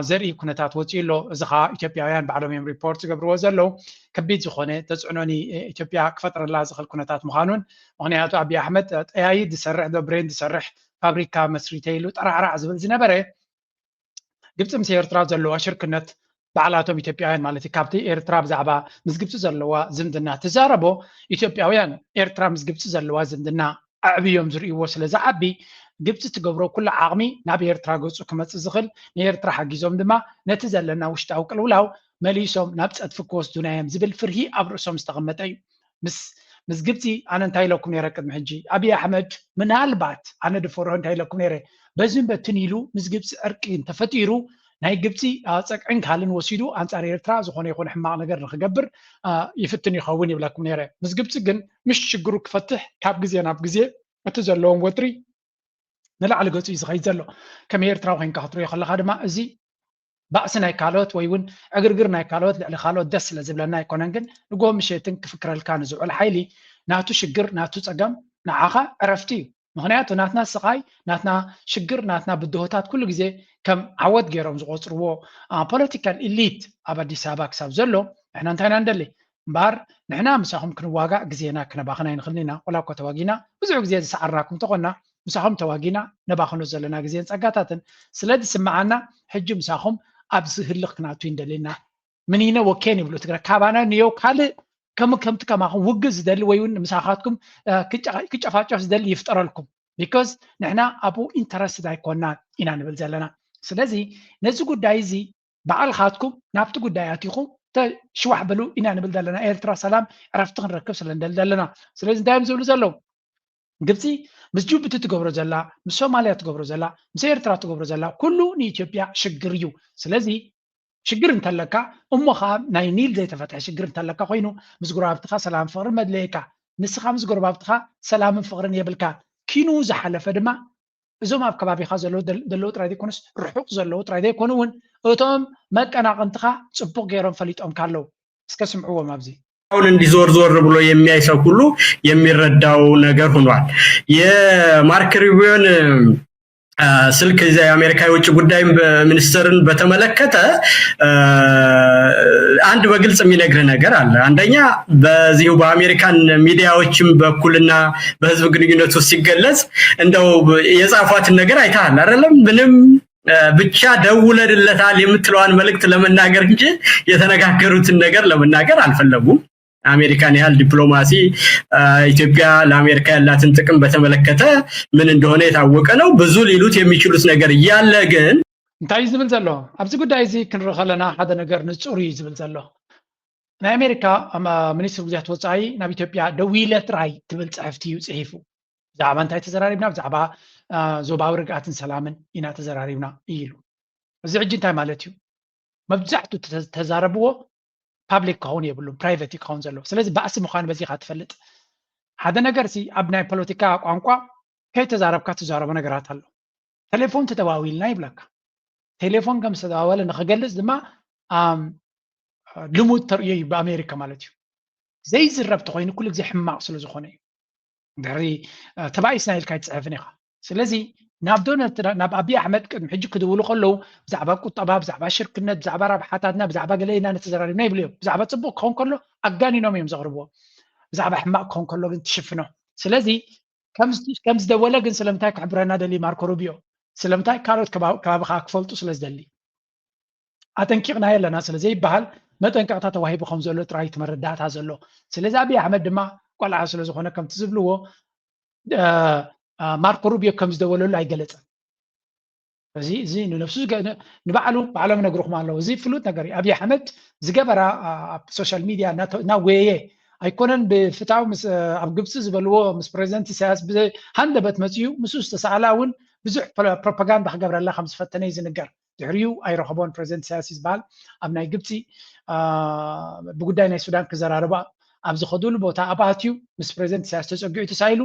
ዘርኢ ኩነታት ወፂኡ ኣሎ። እዚ ከዓ ኢትዮጵያውያን ባዕሎም እዮም ሪፖርት ዝገብርዎ ዘለዉ። ከቢድ ዝኾነ ተፅዕኖ ንኢትዮጵያ ክፈጥረላ ዝኽእል ኩነታት ምዃኑን ምኽንያቱ ኣብይ ኣሕመድ ጠያይት ዝሰርሕ ዶ ብሬን ዝሰርሕ ፋብሪካ መስሪተ ኢሉ ጠራዕራዕ ዝብል ዝነበረ ግብፂ ምስ ኤርትራ ዘለዋ ሽርክነት ባዕላቶም ኢትዮጵያውያን ማለት እዩ ካብቲ ኤርትራ ብዛዕባ ምስ ግብፂ ዘለዋ ዝምድና ትዛረቦ ኢትዮጵያውያን ኤርትራ ምስ ግብፂ ዘለዋ ዝምድና ኣዕብዮም ዝርእይዎ ስለ ዝዓቢ ግብፂ ትገብሮ ኩሉ ዓቕሚ ናብ ኤርትራ ገፁ ክመፅእ ዝኽእል ንኤርትራ ሓጊዞም ድማ ነቲ ዘለና ውሽጣዊ ቅልውላው መሊሶም ናብ ፀድፊ ክወስዱና እዮም ዝብል ፍርሂ ኣብ ርእሶም ዝተቐመጠ እዩ። ምስ ምስ ግብፂ ኣነ እንታይ ኢለኩም ነይረ ቅድሚ ሕጂ ኣብይ ኣሕመድ ምናልባት ኣነ ድፈርሆ እንታይ ኢለኩም ነይረ በዝን በትን ኢሉ ምስ ግብፂ ዕርቂ እንተፈጢሩ ናይ ግብፂ ፀቅዕን ካልእን ወሲዱ ኣንፃር ኤርትራ ዝኾነ ይኹን ሕማቕ ነገር ንክገብር ይፍትን ይኸውን ይብለኩም ነይረ። ምስ ግብፂ ግን ምሽ ሽግሩ ክፈትሕ ካብ ግዜ ናብ ግዜ እቲ ዘለዎም ወጥሪ ንላዕሊ ገፁ እዩ ዝኸይድ ዘሎ። ከም ኤርትራዊ ኮይንካ ክትሪኦ ከለካ ድማ እዚ ባእሲ ናይ ካልኦት ወይ እውን ዕግርግር ናይ ካልኦት ልዕሊ ካልኦት ደስ ስለ ዝብለና ኣይኮነን ግን ንጎ ምሸትን ክፍክረልካ ንዝውዕል ሓይሊ ናቱ ሽግር ናቱ ፀገም ንዓኻ ዕረፍቲ እዩ። ምክንያቱ ናትና ስቓይ ናትና ሽግር ናትና ብድሆታት ኩሉ ግዜ ከም ዓወት ገይሮም ዝቆፅርዎ ፖለቲካል ኢሊት ኣብ ኣዲስ ኣበባ ክሳብ ዘሎ ንሕና እንታይ ኢና ንደሊ እምበኣር ንሕና ምሳኹም ክንዋጋእ ግዜና ክነባኽን ኣይንኽልን ኢና። ቆላ እኮ ተዋጊና ብዙሕ ግዜ ዝሰዓርናኩም ተኾንና ምሳኹም ተዋጊና ነባኽኖ ዘለና ግዜን ጸጋታትን ስለ ዝስምዓና ሕጂ ምሳኹም ኣብዚ ህልኽ ክንኣቱ ይንደሊ ኢና። ምኒነ ወኬን ይብሉ ትግረ ካባና ንየው ካልእ ከም ከምቲ ከማኹም ውግእ ዝደሊ ወይ እውን ምሳኻትኩም ክጨፋጨፍ ዝደሊ ይፍጠረልኩም። ቢኮዝ ንሕና ኣብኡ ኢንተረስትድ ኣይኮናን ኢና ንብል ዘለና። ስለዚ ነዚ ጉዳይ እዚ ባዕልኻትኩም ናብቲ ጉዳይ ኣቲኹም ተሽዋሕ በሉ ኢና ንብል ዘለና። ኤርትራ ሰላም ዕረፍቲ ክንረክብ ስለ ንደሊ ዘለና። ስለዚ እንታይ እዮም ዝብሉ ዘለዉ? ግብፂ ምስ ጅቡቲ ትገብሮ ዘላ፣ ምስ ሶማልያ ትገብሮ ዘላ፣ ምስ ኤርትራ ትገብሮ ዘላ ኩሉ ንኢትዮጵያ ሽግር እዩ። ስለዚ ሽግር እንተለካ እሞ ከዓ ናይ ኒል ዘይተፈትሐ ሽግር እንተለካ ኮይኑ ምስ ጎረባብትኻ ሰላም ፍቅርን መድለየካ ንስኻ ምስ ጎረባብትኻ ሰላምን ፍቅርን የብልካ ኪኑ ዝሓለፈ ድማ እዞም ኣብ ከባቢኻ ዘለዉ ዘለዉ ጥራይ ዘይኮኑስ ርሑቕ ዘለዉ ጥራይ ዘይኮኑ እውን እቶም መቀናቕንትኻ ፅቡቕ ገይሮም ፈሊጦምካ ኣለዉ። እስከ ስምዕዎም ኣብዚ። አሁን እንዲዞር ዞር ብሎ የሚያይ ሰው ሁሉ የሚረዳው ነገር ሆኗል። የማርክ ሩቢዮን ስልክ የአሜሪካ የውጭ ጉዳይ ሚኒስትርን በተመለከተ አንድ በግልጽ የሚነግር ነገር አለ። አንደኛ በዚሁ በአሜሪካን ሚዲያዎችም በኩልና በህዝብ ግንኙነት ውስጥ ሲገለጽ እንደው የጻፏትን ነገር አይተሃል አይደለም? ምንም ብቻ ደውለንለታል የምትለዋን መልእክት ለመናገር እንጂ የተነጋገሩትን ነገር ለመናገር አልፈለጉም። አሜሪካን ያህል ዲፕሎማሲ ኢትዮጵያ ለአሜሪካ ያላትን ጥቅም በተመለከተ ምን እንደሆነ የታወቀ ነው። ብዙ ሊሉት የሚችሉት ነገር እያለ ግን እንታይ እዩ ዝብል ዘሎ ኣብዚ ጉዳይ እዚ ክንርኢ ከለና ሓደ ነገር ንጹር እዩ ዝብል ዘሎ። ናይ ኣሜሪካ ሚኒስትር ጉዳያት ወፃኢ ናብ ኢትዮጵያ ደዊለ ጥራይ ትብል ፅሕፍቲ እዩ ፅሒፉ። ብዛዕባ እንታይ ተዘራሪብና? ብዛዕባ ዞባዊ ርግኣትን ሰላምን ኢና ተዘራሪብና እዩ ኢሉ። እዚ ሕጂ እንታይ ማለት እዩ? መብዛሕቱ ተዛረብዎ ፓብሊክ ክኸውን የብሉን፣ ፕራይቬት ክኸውን ዘለዎ። ስለዚ ባእሲ ምዃኑ በዚ ኢኻ ትፈልጥ። ሓደ ነገር ሲ ኣብ ናይ ፖለቲካ ቋንቋ ከይተዛረብካ ትዛረቦ ነገራት ኣሎ። ቴሌፎን ተደዋዊልና ይብለካ። ቴሌፎን ከም ዝተደዋወለ ንክገልጽ ድማ ልሙድ ተርእዮ እዩ ብኣሜሪካ ማለት እዩ። ዘይዝረብ ተኮይኑ ኩሉ ግዜ ሕማቕ ስለ ዝኾነ እዩ። ድሕሪ ተባኢስና ኢልካ ኣይትፅሕፍን ኢኻ። ስለዚ ናብ ዶናልድ ትራምፕ ናብ ኣብይ ኣሕመድ ቅድሚ ሕጂ ክድውሉ ከለዉ ብዛዕባ ቁጠባ፣ ብዛዕባ ሽርክነት፣ ብዛዕባ ረብሓታትና፣ ብዛዕባ ገለ ኢና ንተዘራሪብና ይብሉ እዮም። ብዛዕባ ፅቡቅ ክኸውን ከሎ ኣጋኒኖም እዮም ዘቕርብዎ። ብዛዕባ ሕማቅ ክኸውን ከሎ ግን ትሽፍኖ። ስለዚ ከም ዝደወለ ግን ስለምንታይ ክሕብረና ደሊ ማርኮ ሩቢዮ? ስለምንታይ ካልኦት ከባቢ ከዓ ክፈልጡ ስለ ዝደሊ። ኣጠንቂቕና የለና ስለ ዘይበሃል መጠንቀቕታ ተዋሂቡ ከም ዘሎ ጥራይ እቲ መረዳእታ ዘሎ። ስለዚ ኣብይ ኣሕመድ ድማ ቆልዓ ስለ ዝኾነ ከምቲ ዝብልዎ ማርኮ ሩቢዮ ከም ዝደወለሉ ኣይገለፀን። እዚ እዚ ንነፍሱ ንባዕሉ ባዕሎም ነግርኹም ኣለዉ። እዚ ፍሉጥ ነገር እዩ። ኣብይ ኣሕመድ ዝገበራ ኣብ ሶሻል ሚድያ እናጎየየ ኣይኮነን ብፍታው ኣብ ግብፂ ዝበልዎ ምስ ፕሬዚደንት ኢሳያስ ብዘይ ሃንደበት መፅኡ ምስኡ ዝተሰኣላ እውን ብዙሕ ፕሮፓጋንዳ ክገብረላ ከም ዝፈተነ እዩ ዝንገር። ድሕሪኡ ኣይረኸቦን ፕሬዚደንት ኢሳያስ እዩ ዝበሃል ኣብ ናይ ግብፂ ብጉዳይ ናይ ሱዳን ክዘራረባ ኣብ ዝኸዱሉ ቦታ ኣብ ኣትዩ ምስ ፕሬዚደንት ኢሳያስ ተፀጊዑ ተሳኢሉ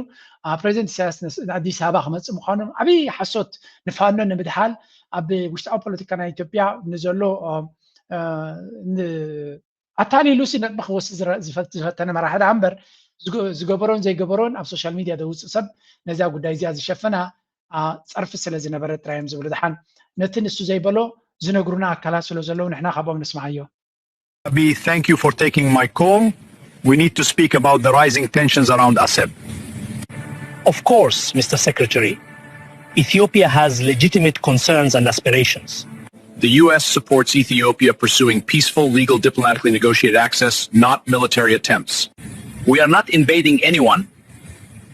ፕሬዚደንት ኢሳያስ ኣዲስ ኣበባ ክመፅእ ምዃኑ ዓብዪ ሓሶት ንፋኖ ንምድሃል ኣብ ውሽጣዊ ፖለቲካ ናይ ኢትዮጵያ ንዘሎ ኣታሊሉ ሲ ነጥቢ ክወስድ ዝፈተነ መራሒ ደኣ እምበር ዝገበሮን ዘይገበሮን ኣብ ሶሻል ሚድያ ዘውፅእ ሰብ ነዚኣ ጉዳይ እዚኣ ዝሸፍና ፀርፊ ስለ ዝነበረ ጥራይ እዮም ዝብሉ። ደሓን ነቲ ንሱ ዘይበሎ ዝነግሩና ኣካላት ስለ ዘለዉ ንሕና ካብኦም ንስምዓዮ። Abi, thank you for taking my call. We need to speak about the rising tensions around Aseb. Of course, Mister Secretary, Ethiopia has legitimate concerns and aspirations. The U S supports Ethiopia pursuing peaceful, legal, diplomatically negotiated access, not military attempts. We are not invading anyone.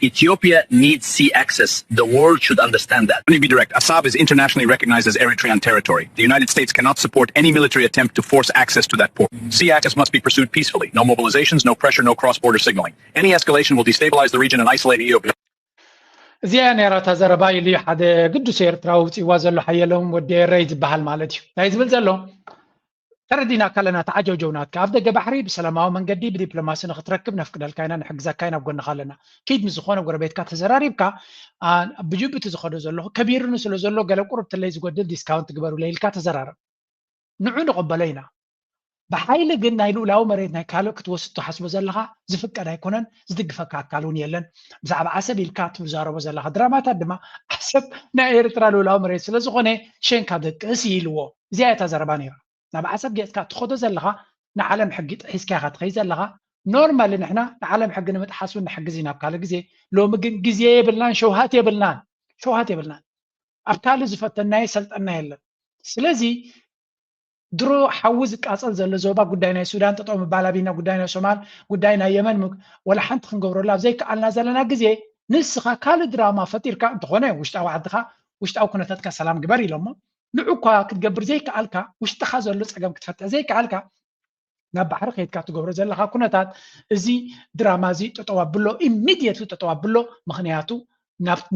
Ethiopia needs sea access. The world should understand that. Let me be direct. Asab is internationally recognized as Eritrean territory. The United States cannot support any military attempt to force access to that port. Sea access must be pursued peacefully. No mobilizations, no pressure, no cross-border signaling. Any escalation will destabilize the region and isolate Ethiopia. እዚኣ ነይራ እታ ዘረባ ኢሉ ሓደ ግዱስ ኤርትራዊ ውፅእዋ ዘሎ ሓየሎም ወዲ ኤረይ ዝበሃል ማለት እዩ። እንታይ ዝብል ዘሎ ተረዲናካ ኣለና፣ ተዓጀውጀውናትካ። ኣብ ደገ ባሕሪ ብሰላማዊ መንገዲ ብዲፕሎማሲ ንክትረክብ ነፍቅደልካ ኢና፣ ንሕግዘካ ኢና፣ ኣብ ጎንኻ ኣለና። ኪድ ምስ ዝኾነ ጎረቤትካ ተዘራሪብካ፣ ብጅቡቲ ዝኸዶ ዘለኹ ከቢሩኒ ስለ ዘሎ ገለ ቁርብትለይ ዝጎድል ዲስካውንት ግበሩለይ ኢልካ ተዘራረብ። ንዑ ንቕበሎ ኢና። ብሓይሊ ግን ናይ ልኡላዊ መሬት ናይ ካልእ ክትወስድ ትሓስቦ ዘለኻ ዝፍቀድ ኣይኮነን፣ ዝድግፈካ ኣካል እውን የለን። ብዛዕባ ዓሰብ ኢልካ ትዛረቦ ዘለኻ ድራማታት ድማ ዓሰብ ናይ ኤርትራ ልኡላዊ መሬት ስለ ዝኾነ ሸንካ ደቅስ ኢልዎ። እዚኣ እታ ዘረባ ነይራ። ናብ ዓሰብ ገፅካ ትኸዶ ዘለኻ ንዓለም ሕጊ ጥሒስካ ኢኻ ትኸይድ ዘለኻ። ኖርማሊ ንሕና ንዓለም ሕጊ ንምጥሓስ እውን ንሕግዝ ኢና ኣብ ካልእ ግዜ። ሎሚ ግን ግዜ የብልናን፣ ሸውሃት የብልናን፣ ሸውሃት የብልናን። ኣብ ካልእ ዝፈተናዮ ሰልጠና የለን። ስለዚ ድሮ ሓዊ ዝቃፀል ዘሎ ዞባ ጉዳይ ናይ ሱዳን ጠጠው ምባል ኣቢና ጉዳይ ናይ ሶማል ጉዳይ ናይ የመን ወላ ሓንቲ ክንገብረሉ ኣብ ዘይከኣልና ዘለና ግዜ ንስኻ ካልእ ድራማ ፈጢርካ እንተኾነ ውሽጣዊ ዓድኻ ውሽጣዊ ኩነታትካ ሰላም ግበር ኢሎሞ ንዑ እኳ ክትገብር ዘይከኣልካ ውሽጥኻ ዘሎ ፀገም ክትፈትሕ ዘይከኣልካ ናብ ባሕሪ ከይድካ ትገብሮ ዘለኻ ኩነታት እዚ ድራማ እዚ ጠጠው ኣብሎ ኢሚድየትሊ ጠጠው ኣብሎ ምኽንያቱ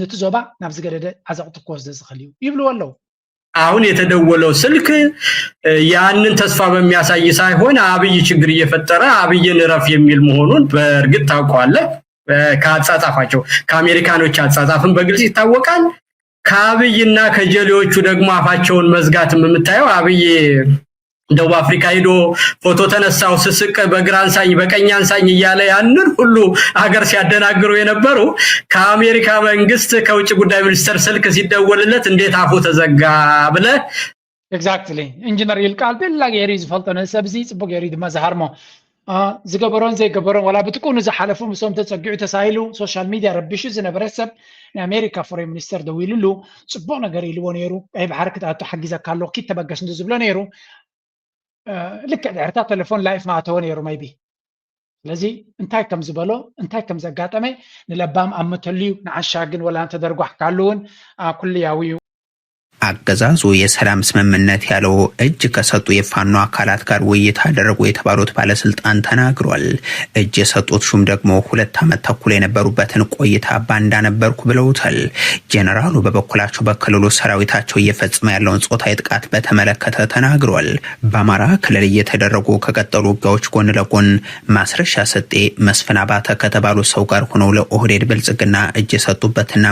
ነቲ ዞባ ናብ ዝገደደ ዓዘቕቲ ክወስዶ ዝኽእል እዩ ይብልዎ ኣለዉ። አሁን የተደወለው ስልክ ያንን ተስፋ በሚያሳይ ሳይሆን አብይ ችግር እየፈጠረ አብይን እረፍ የሚል መሆኑን በእርግጥ ታውቀዋለህ። ከአጻጻፋቸው ከአሜሪካኖች አጻጻፍም በግልጽ ይታወቃል። ከአብይና ከጀሌዎቹ ደግሞ አፋቸውን መዝጋትም የምታየው አብይ ደቡብ አፍሪካ ሄዶ ፎቶ ተነሳው፣ ስስቅ፣ በግራ አንሳኝ በቀኝ አንሳኝ እያለ ያንን ሁሉ ሀገር ሲያደናግሩ የነበሩ፣ ከአሜሪካ መንግስት ከውጭ ጉዳይ ሚኒስተር ስልክ ሲደወልለት እንዴት አፉ ተዘጋ ብለህ exactly ኢንጂነር ይልቃል ቤላ ገይሩ እዩ ዝፈልጦ ነዚ ሰብ እዚ ጽቡቅ ገይሩ እዩ ድማ ዝሃርሞ። ዝገበሮን ዘይገበሮን ዋላ ብጥቁኑ ዝሓለፉ ምስኦም ተጸጊዑ ተሳኢሉ ሶሻል ሚድያ ረቢሹ ዝነበረ ሰብ ናይ ኣሜሪካ ፎሬን ሚኒስተር ደዊሉሉ ጽቡቅ ነገር ኢልዎ ነይሩ። ቀይ ባሕሪ ክትኣቱ ሓጊዘካ ኣለኹ ኪድ ተበገስ እንዶ ዝብሎ ነይሩ። ልክዕ ድሕርታ ቴሌፎን ላይፍ ማእተወ ነይሩ maybe። ስለዚ እንታይ ከም ዝበሎ እንታይ ከም ዘጋጠመ ንለባም ኣምተልዩ ንዓሻ ግን ወላ እንተደርጓሕካሉ እውን ኩልያዊ እዩ። አገዛዙ የሰላም ስምምነት ያለው እጅ ከሰጡ የፋኖ አካላት ጋር ውይይት አደረጉ የተባሉት ባለስልጣን ተናግሯል። እጅ የሰጡት ሹም ደግሞ ሁለት ዓመት ተኩል የነበሩበትን ቆይታ ባንዳ ነበርኩ ብለውታል። ጀነራሉ በበኩላቸው በክልሉ ሰራዊታቸው እየፈጸመ ያለውን ጾታዊ ጥቃት በተመለከተ ተናግሯል። በአማራ ክልል እየተደረጉ ከቀጠሉ ውጊያዎች ጎን ለጎን ማስረሻ ሰጤ መስፍን አባተ ከተባሉ ሰው ጋር ሆነው ለኦህዴድ ብልጽግና እጅ የሰጡበትና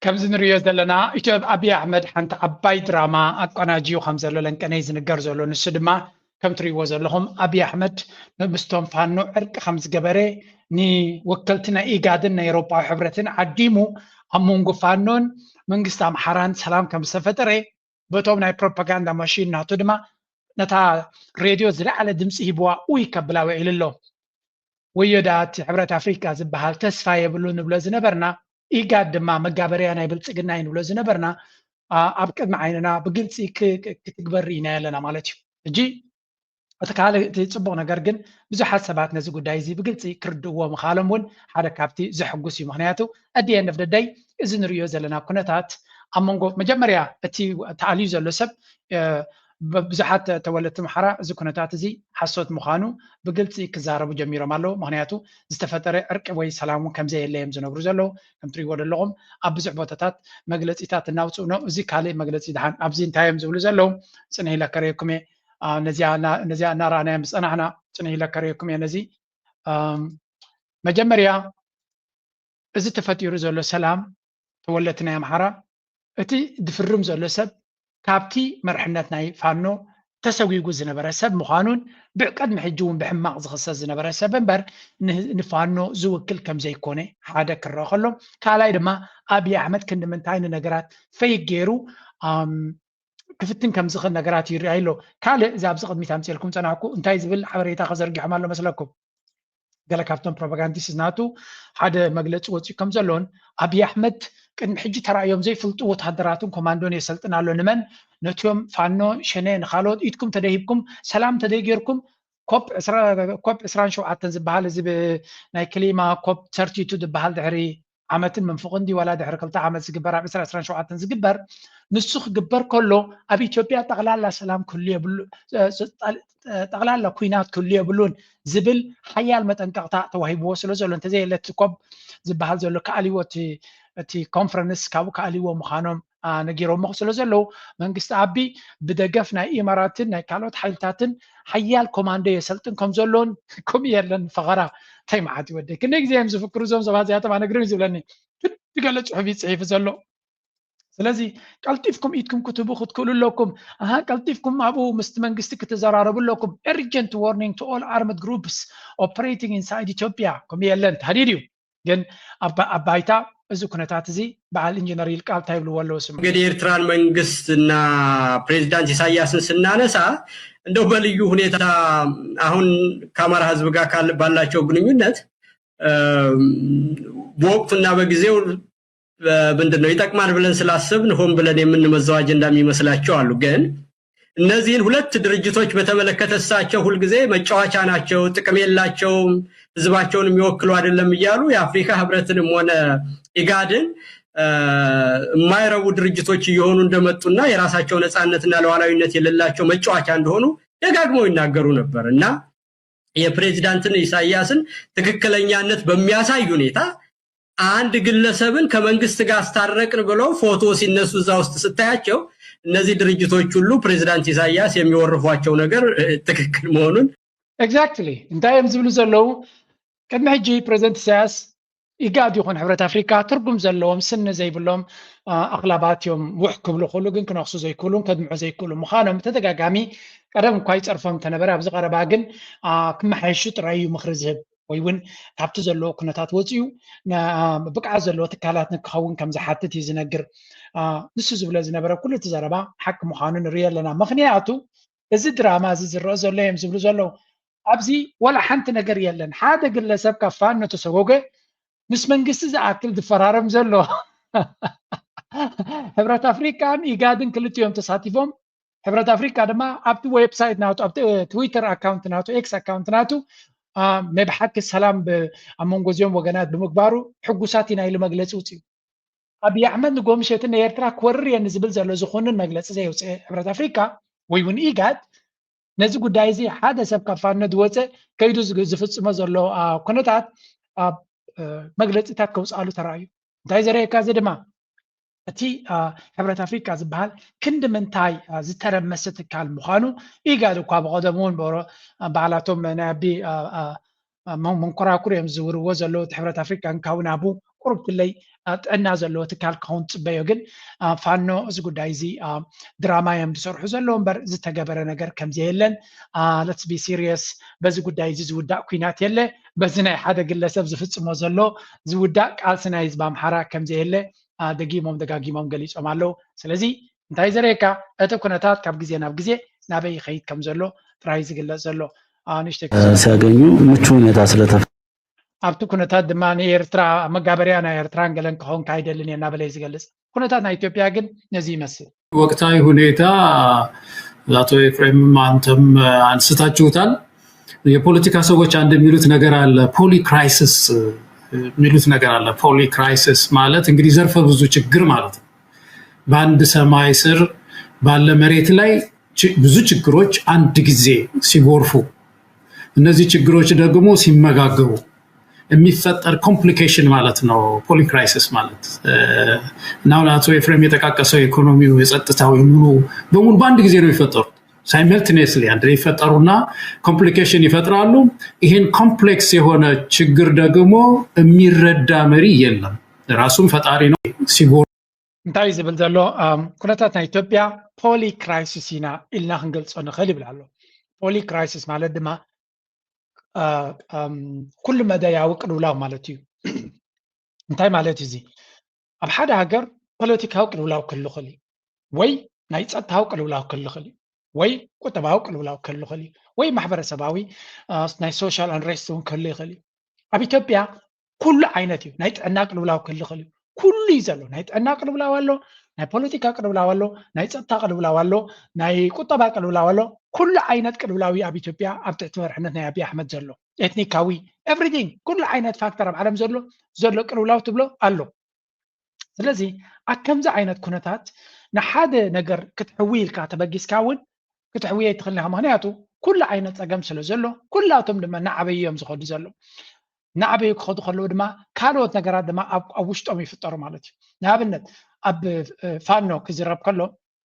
ከምዚ ንሪኦ ዘለና ኢትዮ ኣብይ ኣሕመድ ሓንቲ ዓባይ ድራማ ኣቆናጅዩ ከም ዘሎ ለንቀነይ ዝንገር ዘሎ። ንሱ ድማ ከም ትሪእዎ ዘለኹም ኣብይ ኣሕመድ ምስቶም ፋኖ ዕርቂ ከም ዝገበረ ንወከልቲ ናይ ኢጋድን ናይ ኤውሮጳዊ ሕብረትን ዓዲሙ ኣብ መንጎ ፋኖን መንግስቲ ኣምሓራን ሰላም ከም ዝተፈጠረ በቶም ናይ ፕሮፓጋንዳ ማሽን ናቱ ድማ ነታ ሬድዮ ዝለዓለ ድምፂ ሂብዋ ኡይ ከብላ ውዒሉ ኣሎ። ወዮ ደኣ እቲ ሕብረት ኣፍሪቃ ዝበሃል ተስፋ የብሉ ንብሎ ዝነበርና ኢጋድ ድማ መጋበርያ ናይ ብልፅግና እዩ ንብሎ ዝነበርና ኣብ ቅድሚ ዓይንና ብግልፂ ክትግበር ርኢና ኣለና ማለት እዩ። ሕጂ እቲ ካልእ እቲ ፅቡቅ ነገር ግን ብዙሓት ሰባት ነዚ ጉዳይ እዚ ብግልፂ ክርድእዎ ምኻሎም እውን ሓደ ካብቲ ዘሐጉስ እዩ። ምክንያቱ ኣዲኤንፍ ደዳይ እዚ ንሪኦ ዘለና ኩነታት ኣብ መንጎ መጀመርያ እቲ ተኣልዩ ዘሎ ሰብ ብዙሓት ተወለድቲ ኣምሓራ እዚ ኩነታት እዚ ሓሶት ምዃኑ ብግልፂ ክዛረቡ ጀሚሮም ኣለዉ። ምክንያቱ ዝተፈጠረ ዕርቂ ወይ ሰላም እውን ከምዘየለ እዮም ዝነግሩ ዘለዉ። ከም ትሪእዎ ዘለኹም ኣብ ብዙሕ ቦታታት መግለፂታት እናውፅኡ ነው። እዚ ካልእ መግለፂ ድሓን ኣብዚ እንታይ እዮም ዝብሉ ዘለዉ ፅንሕ ኢለ ከርእየኩም እየ። ነዚኣ እናረኣናዮም ዝፀናሕና ፅንሕ ኢለ ከርእየኩም እየ። ነዚ መጀመርያ እዚ ተፈጢሩ ዘሎ ሰላም ተወለድቲ ናይ ኣምሓራ እቲ ዝፍርም ዘሎ ሰብ ካብቲ መርሕነት ናይ ፋኖ ተሰጒጉ ዝነበረ ሰብ ምዃኑን ብቅድሚ ሕጂ እውን ብሕማቕ ዝኽሰስ ዝነበረ ሰብ እምበር ንፋኖ ዝውክል ከም ዘይኮነ ሓደ ክረአ ከሎ፣ ካልኣይ ድማ ኣብይ ኣሕመድ ክንዲ ምንታይ ንነገራት ፈይግ ገይሩ ክፍትን ከም ዝኽእል ነገራት ይርኣይ ኣሎ። ካልእ እዚ ኣብዚ ቅድሚት ኣምፅኤልኩም ፀናሕኩ እንታይ ዝብል ሓበሬታ ከዘርጊሖም ኣሎ መስለኩም? ገለ ካብቶም ፕሮፓጋንዲስት ናቱ ሓደ መግለፂ ወፂኡ ከም ዘሎን ኣብይ ኣሕመድ ቅድሚ ሕጂ ተራእዮም ዘይፍልጡ ወታደራትን ኮማንዶን የሰልጥን ኣሎ። ንመን? ነቲኦም ፋኖ፣ ሸኔ፣ ንካልኦት ኢድኩም ተደይሂብኩም ሰላም ተደይጌርኩም ኮፕ ኮፕ ዕስራን ሸውዓተን ዝበሃል እዚ ናይ ክሊማ ኮፕ ሰርቲቱ ዝበሃል ድሕሪ ዓመትን መንፍቕን ድዩ ዋላ ድሕሪ ክልተ ዓመት ዝግበር ኣብ ዕስራ ዕስራን ሸውዓተን ዝግበር ንሱ ክግበር ከሎ ኣብ ኢትዮጵያ ጠቕላላ ሰላም ክህሉ የብሉ ጠቕላላ ኩናት ክህሉ የብሉን ዝብል ሓያል መጠንቀቕታ ተዋሂብዎ ስለ ዘሎ እንተዘየለ እቲ ኮብ ዝበሃል ዘሎ ክኣልዎ እቲ ኮንፈረንስ ካብኡ ክኣልዎ ምዃኖም ነጊሮሞ ስለ ዘለዉ መንግስቲ ኣቢ ብደገፍ ናይ ኢማራትን ናይ ካልኦት ሓይልታትን ሓያል ኮማንዶ የሰልጥን ከም ዘሎን ከምኡ የለን ፈኸራ እንታይ መዓት ይወደይ ክንደይ ግዜ እዮም ዝፍክሩ እዞም ሰባት እዚኣቶም ኣነግርም ዝብለኒ ትገለ ፅሑፍ ይፅሒፍ ዘሎ ስለዚ ቀልጢፍኩም ኢድኩም ክትህቡ ክትክእሉ ኣለኩም ኣሃ ቀልጢፍኩም ኣብኡ ምስቲ መንግስቲ ክትዘራረቡ ኣለኩም urgent warning to all armed groups operating inside Ethiopia ከምኡ የለን ተሃዲድ እዩ ግን ኣብ ባይታ እዚ ኩነታት እዚ በዓል ኢንጂነር ይልቃል እንታይ ይብልዎ ኣለዉ ስሙ እንግዲህ ኤርትራን መንግስት እና ፕሬዚዳንት ኢሳያስን ስናነሳ እንደው በልዩ ሁኔታ አሁን ከአማራ ህዝብ ጋር ባላቸው ግንኙነት በወቅቱና በጊዜው ምንድን ነው ይጠቅማል ብለን ስላሰብን ሆን ብለን የምንመዘው አጀንዳ የሚመስላቸው አሉ። ግን እነዚህን ሁለት ድርጅቶች በተመለከተ እሳቸው ሁልጊዜ መጫወቻ ናቸው፣ ጥቅም የላቸውም፣ ህዝባቸውን የሚወክሉ አይደለም እያሉ የአፍሪካ ህብረትንም ሆነ ኢጋድን የማይረቡ ድርጅቶች እየሆኑ እንደመጡና የራሳቸው ነፃነትና ሉዓላዊነት የሌላቸው መጫወቻ እንደሆኑ ደጋግመው ይናገሩ ነበር እና የፕሬዚዳንትን ኢሳያስን ትክክለኛነት በሚያሳይ ሁኔታ አንድ ግለሰብን ከመንግስት ጋር አስታረቅን ብለው ፎቶ ሲነሱ እዛ ውስጥ ስታያቸው እነዚህ ድርጅቶች ሁሉ ፕሬዚዳንት ኢሳያስ የሚወርፏቸው ነገር ትክክል መሆኑን exactly እንታይ እዮም ዝብሉ ዘለዉ ቅድሚ ሕጂ ፕሬዚደንት ኢሳያስ ኢጋድ ይኹን ሕብረት ኣፍሪካ ትርጉም ዘለዎም ስኒ ዘይብሎም ኣኽላባት እዮም። ውሕ ክብሉ ክእሉ ግን ክነኽሱ ዘይክእሉን ከድምዑ ዘይክእሉ ምዃኖም ተደጋጋሚ ቀደም እኳ ይፀርፎም እንተነበረ ኣብዚ ቀረባ ግን ክመሓየሹ ጥራይ እዩ ምኽሪ ዝህብ። ወይ እውን ካብቲ ዘለዎ ኩነታት ወፂኡ ብቅዓት ዘለዎ ትካላት ንክኸውን ከም ዝሓትት እዩ ዝነግር። ንሱ ዝብሎ ዝነበረ ኩሉ እቲ ዘረባ ሓቂ ምዃኑ ንርኢ ኣለና። ምኽንያቱ እዚ ድራማ እዚ ዝረአ ዘሎ እዮም ዝብሉ ዘለዉ ኣብዚ ዋላ ሓንቲ ነገር የለን። ሓደ ግለሰብ ካብ ፋኖ ተሰጎገ ምስ መንግስቲ ዝኣክል ዝፈራረም ዘሎ። ሕብረት ኣፍሪካን ኢጋድን ክልቲኦም ተሳቲፎም። ሕብረት ኣፍሪካ ድማ ኣብቲ ዌብሳይት ናቱ ኣብቲ ትዊተር ኣካውንት ናቱ ኤክስ ኣካውንት ናቱ ናይ ብሓቂ ሰላም ኣብ መንጎ እዚኦም ወገናት ብምግባሩ ሕጉሳት ኢና ኢሉ መግለፂ ውፅኡ። ኣብይ ኣሕመድ ንጎምሸትን ንኤርትራ ክወርር እየ ንዝብል ዘሎ ዝኾንን መግለፂ ዘየውፅአ ሕብረት ኣፍሪካ ወይ እውን ኢጋድ ነዚ ጉዳይ እዚ ሓደ ሰብ ካብ ፋኖ ዝወፀ ከይዱ ዝፍፅሞ ዘሎ ኩነታት መግለፂታት ከውፅኣሉ ተራእዩ። እንታይ ዘርእየካ እዚ ድማ እቲ ሕብረት ኣፍሪካ ዝበሃል ክንዲ ምንታይ ዝተረመሰ ትካል ምዃኑ ኢጋድ እኳ ብቐደሙ እውን ባዕላቶም ናይ ኣቢ መንኮራኩር እዮም ዝዝውርዎ ዘለዉ እቲ ሕብረት ኣፍሪካ እንካዊ ናቡ ቁሩብ ክለይ ጥዕና ዘለዎ ትካል ክኸውን ትፅበዮ ግን ፋኖ እዚ ጉዳይ እዚ ድራማ እዮም ዝሰርሑ ዘለዉ እምበር ዝተገበረ ነገር ከምዘየለን let's be serious በዚ ጉዳይ እዚ ዝውዳእ ኩናት የለ በዚ ናይ ሓደ ግለሰብ ዝፍፅሞ ዘሎ ዝውዳእ ቃልሲ ናይ ህዝቢ ኣምሓራ ከምዘየለ ደጊሞም ደጋጊሞም ገሊፆም ኣለዉ ስለዚ እንታይ ዘርእየካ እቲ ኩነታት ካብ ግዜ ናብ ግዜ ናበይ ይኸይድ ከም ዘሎ ጥራይ ዝግለፅ ዘሎ ንእሽተይ ሲያገኙ ምቹ ሁኔታ ስለተፈ ኣብቲ ኩነታት ድማ ንኤርትራ መጋበርያ ናይ ኤርትራን ገለን ክኸውን ካይደልን እየ እናበለ ዝገልፅ ኩነታት ናይ ኢትዮጵያ ግን ነዚ ይመስል ወቅታዊ ሁኔታ አቶ ኤፍሬምም አንተም አንስታችሁታል የፖለቲካ ሰዎች አንድ የሚሉት ነገር አለ polycrisis የሚሉት ነገር አለ polycrisis ማለት እንግዲህ ዘርፈ ብዙ ችግር ማለት ነው በአንድ ሰማይ ስር ባለ መሬት ላይ ብዙ ችግሮች አንድ ጊዜ ሲጎርፉ እነዚህ ችግሮች ደግሞ ሲመጋገቡ የሚፈጠር complication ማለት ነው polycrisis ማለት እና አሁን አቶ ኤፍሬም የጠቃቀሰው ኢኮኖሚው የጸጥታው የምኑ በሙሉ በአንድ ጊዜ ነው የሚፈጠሩት simultaneously አንድ ላይ ይፈጠሩና complication ይፈጥራሉ ይሄን complex የሆነ ችግር ደግሞ የሚረዳ መሪ የለም ራሱም ፈጣሪ ነው ሲጎ እንታይ ዝብል ዘሎ ኩነታት ናይ ኢትዮጵያ polycrisis ኢና ኢልና ክንገልፆ ንኽእል ይብል ኣሎ polycrisis ማለት ድማ ኩሉ መዳያዊ ቅልውላው ማለት እዩ እንታይ ማለት እዩ እዚ ኣብ ሓደ ሃገር ፖለቲካዊ ቅልውላው ክህሉ ይኽእል እዩ ወይ ናይ ፀጥታዊ ቅልውላው ክህሉ ይኽእል እዩ ወይ ቁጠባዊ ቅልውላው ክህሉ ይኽእል እዩ ወይ ማሕበረሰባዊ ናይ social unrest እውን ክህሉ ይኽእል እዩ ኣብ ኢትዮጵያ ኩሉ ዓይነት እዩ ናይ ጥዕና ቅልውላው ክህሉ ይኽእል እዩ ኩሉ እዩ ዘሎ ናይ ጥዕና ቅልውላው ኣሎ ናይ ፖለቲካ ቅልውላው ኣሎ ናይ ፀጥታ ቅልውላው ኣሎ ናይ ቁጠባ ቅልውላው ኣሎ ኩሉ ዓይነት ቅልውላው እዩ ኣብ ኢትዮጵያ ኣብ ትሕቲ መርሕነት ናይ ኣብይ ኣሕመድ ዘሎ ኤትኒካዊ everything ኩሉ ዓይነት ፋክተር ኣብ ዓለም ዘሎ ዘሎ ቅልውላው ትብሎ ኣሎ ስለዚ ኣብ ከምዚ ዓይነት ኩነታት ንሓደ ነገር ክትሕዊ ኢልካ ተበጊስካ እውን ክትሕውዮ ኣይትኽእልን ኢኻ ምክንያቱ ኩሉ ዓይነት ፀገም ስለ ዘሎ ኩላቶም ድማ እናዓበዩ እዮም ዝኸዱ ዘለዉ እናዓበዩ ክኸዱ ከለዉ ድማ ካልኦት ነገራት ድማ ኣብ ውሽጦም ይፍጠሩ ማለት እዩ ንኣብነት ኣብ ፋኖ ክዝረብ ከሎ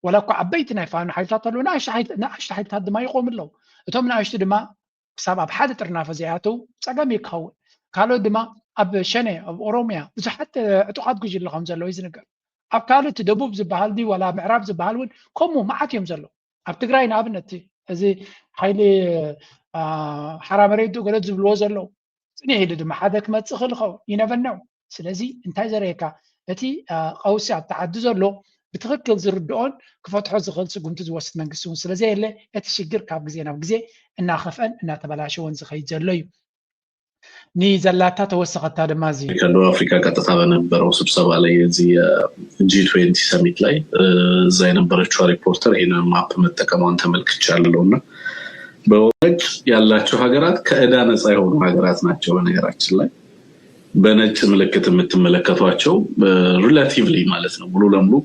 ወላ እኳ ዓበይቲ ናይ ፋኖ ሓይልታት ኣለዉ ንኣሽቱ ሓይልታት ድማ ይቆሙ ኣለዉ እቶም ንኣሽቱ ድማ ክሳብ ኣብ ሓደ ጥርናፈ ዘይኣተው ፀገም እዩ ክኸውን ካልኦት ድማ ኣብ ሸነ ኣብ ኦሮሚያ ብዙሓት ዕጡቃት ጉጅለ ከም ዘለዉ እዩ ዝንገር ኣብ ካልእ እቲ ደቡብ ዝበሃል ድዩ ዋላ ምዕራብ ዝበሃል እውን ከምኡ መዓት እዮም ዘለዉ ኣብ ትግራይ ንኣብነት እዚ ሓይሊ ሓራ መሬት ገለ ዝብልዎ ዘለዉ ፅኒሕ ኢሉ ድማ ሓደ ክመፅእ ክእል ኸውን ይነቨነው ስለዚ እንታይ ዘርእየካ እቲ ቀውሲ ኣብቲ ዓዲ ዘሎ ብትኽክል ዝርድኦን ክፈትሖ ዝኽእል ስጉምቲ ዝወስድ መንግስቲ እውን ስለዘየለ እቲ ሽግር ካብ ግዜ ናብ ግዜ እናኸፍአን እናተበላሸወን ዝኸይድ ዘሎ እዩ ንዘላታ ተወሰኸታ ድማ እዚ ከደቡብ አፍሪካ ቀጥታ በነበረው ስብሰባ ላይ የዚህ ጂ ትዌንቲ ሰሚት ላይ እዛ የነበረችው ሪፖርተር ይህንን ማፕ መጠቀሟን ተመልክቻለሁ እና በወጭ ያላቸው ሀገራት ከእዳ ነፃ የሆኑ ሀገራት ናቸው በነገራችን ላይ በነጭ ምልክት የምትመለከቷቸው relatively ማለት ነው ሙሉ ለሙሉ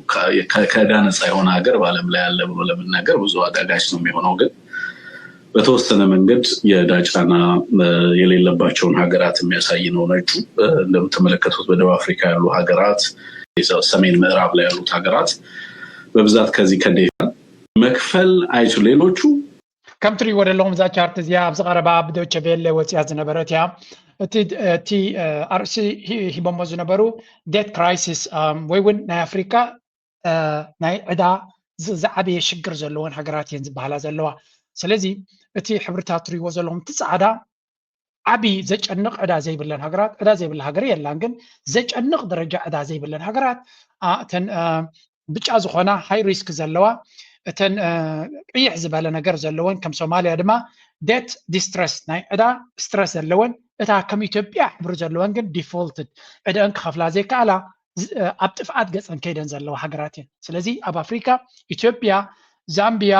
ከእዳ ነፃ የሆነ ሀገር በአለም ላይ ያለ ብሎ ለመናገር ብዙ አዳጋች ነው የሚሆነው ግን በተወሰነ መንገድ የዕዳ ጫና የሌለባቸውን ሀገራት የሚያሳይ ነው ነጩ እንደምትመለከቱት በደቡብ አፍሪካ ያሉ ሀገራት ሰሜን ምዕራብ ላይ ያሉት ሀገራት በብዛት ከዚህ ከዴታ መክፈል አይችሉ ሌሎቹ ከም ትሪእዎ ዘለኹም እዛ ቻርት እዚኣ ኣብዚ ቀረባ ብዶቸ ቬለ ወፂኣ ዝነበረት እያ እቲ እቲ ኣርእሲ ሂቦሞ ዝነበሩ ዴት ክራይሲስ ወይ እውን ናይ ኣፍሪካ ናይ ዕዳ ዝዓበየ ሽግር ዘለዎን ሃገራት እየን ዝበሃላ ዘለዋ። ስለዚ እቲ ሕብርታት ትሪእዎ ዘለኹም እቲ ፃዕዳ ዓብዪ ዘጨንቕ ዕዳ ዘይብለን ሃገራት፣ ዕዳ ዘይብላ ሃገር የላን፣ ግን ዘጨንቕ ደረጃ ዕዳ ዘይብለን ሃገራት እተን ብጫ ዝኾና ሃይ ሪስክ ዘለዋ፣ እተን ቅይሕ ዝበለ ነገር ዘለወን ከም ሶማልያ ድማ ዴት ዲስትረስ ናይ ዕዳ ስትረስ ዘለወን፣ እታ ከም ኢትዮጵያ ሕብሪ ዘለወን ግን ዲፎልትድ ዕደአን ክኸፍላ ዘይከኣላ ኣብ ጥፍኣት ገፀን ከይደን ዘለዋ ሃገራት እየን። ስለዚ ኣብ ኣፍሪካ ኢትዮጵያ፣ ዛምቢያ፣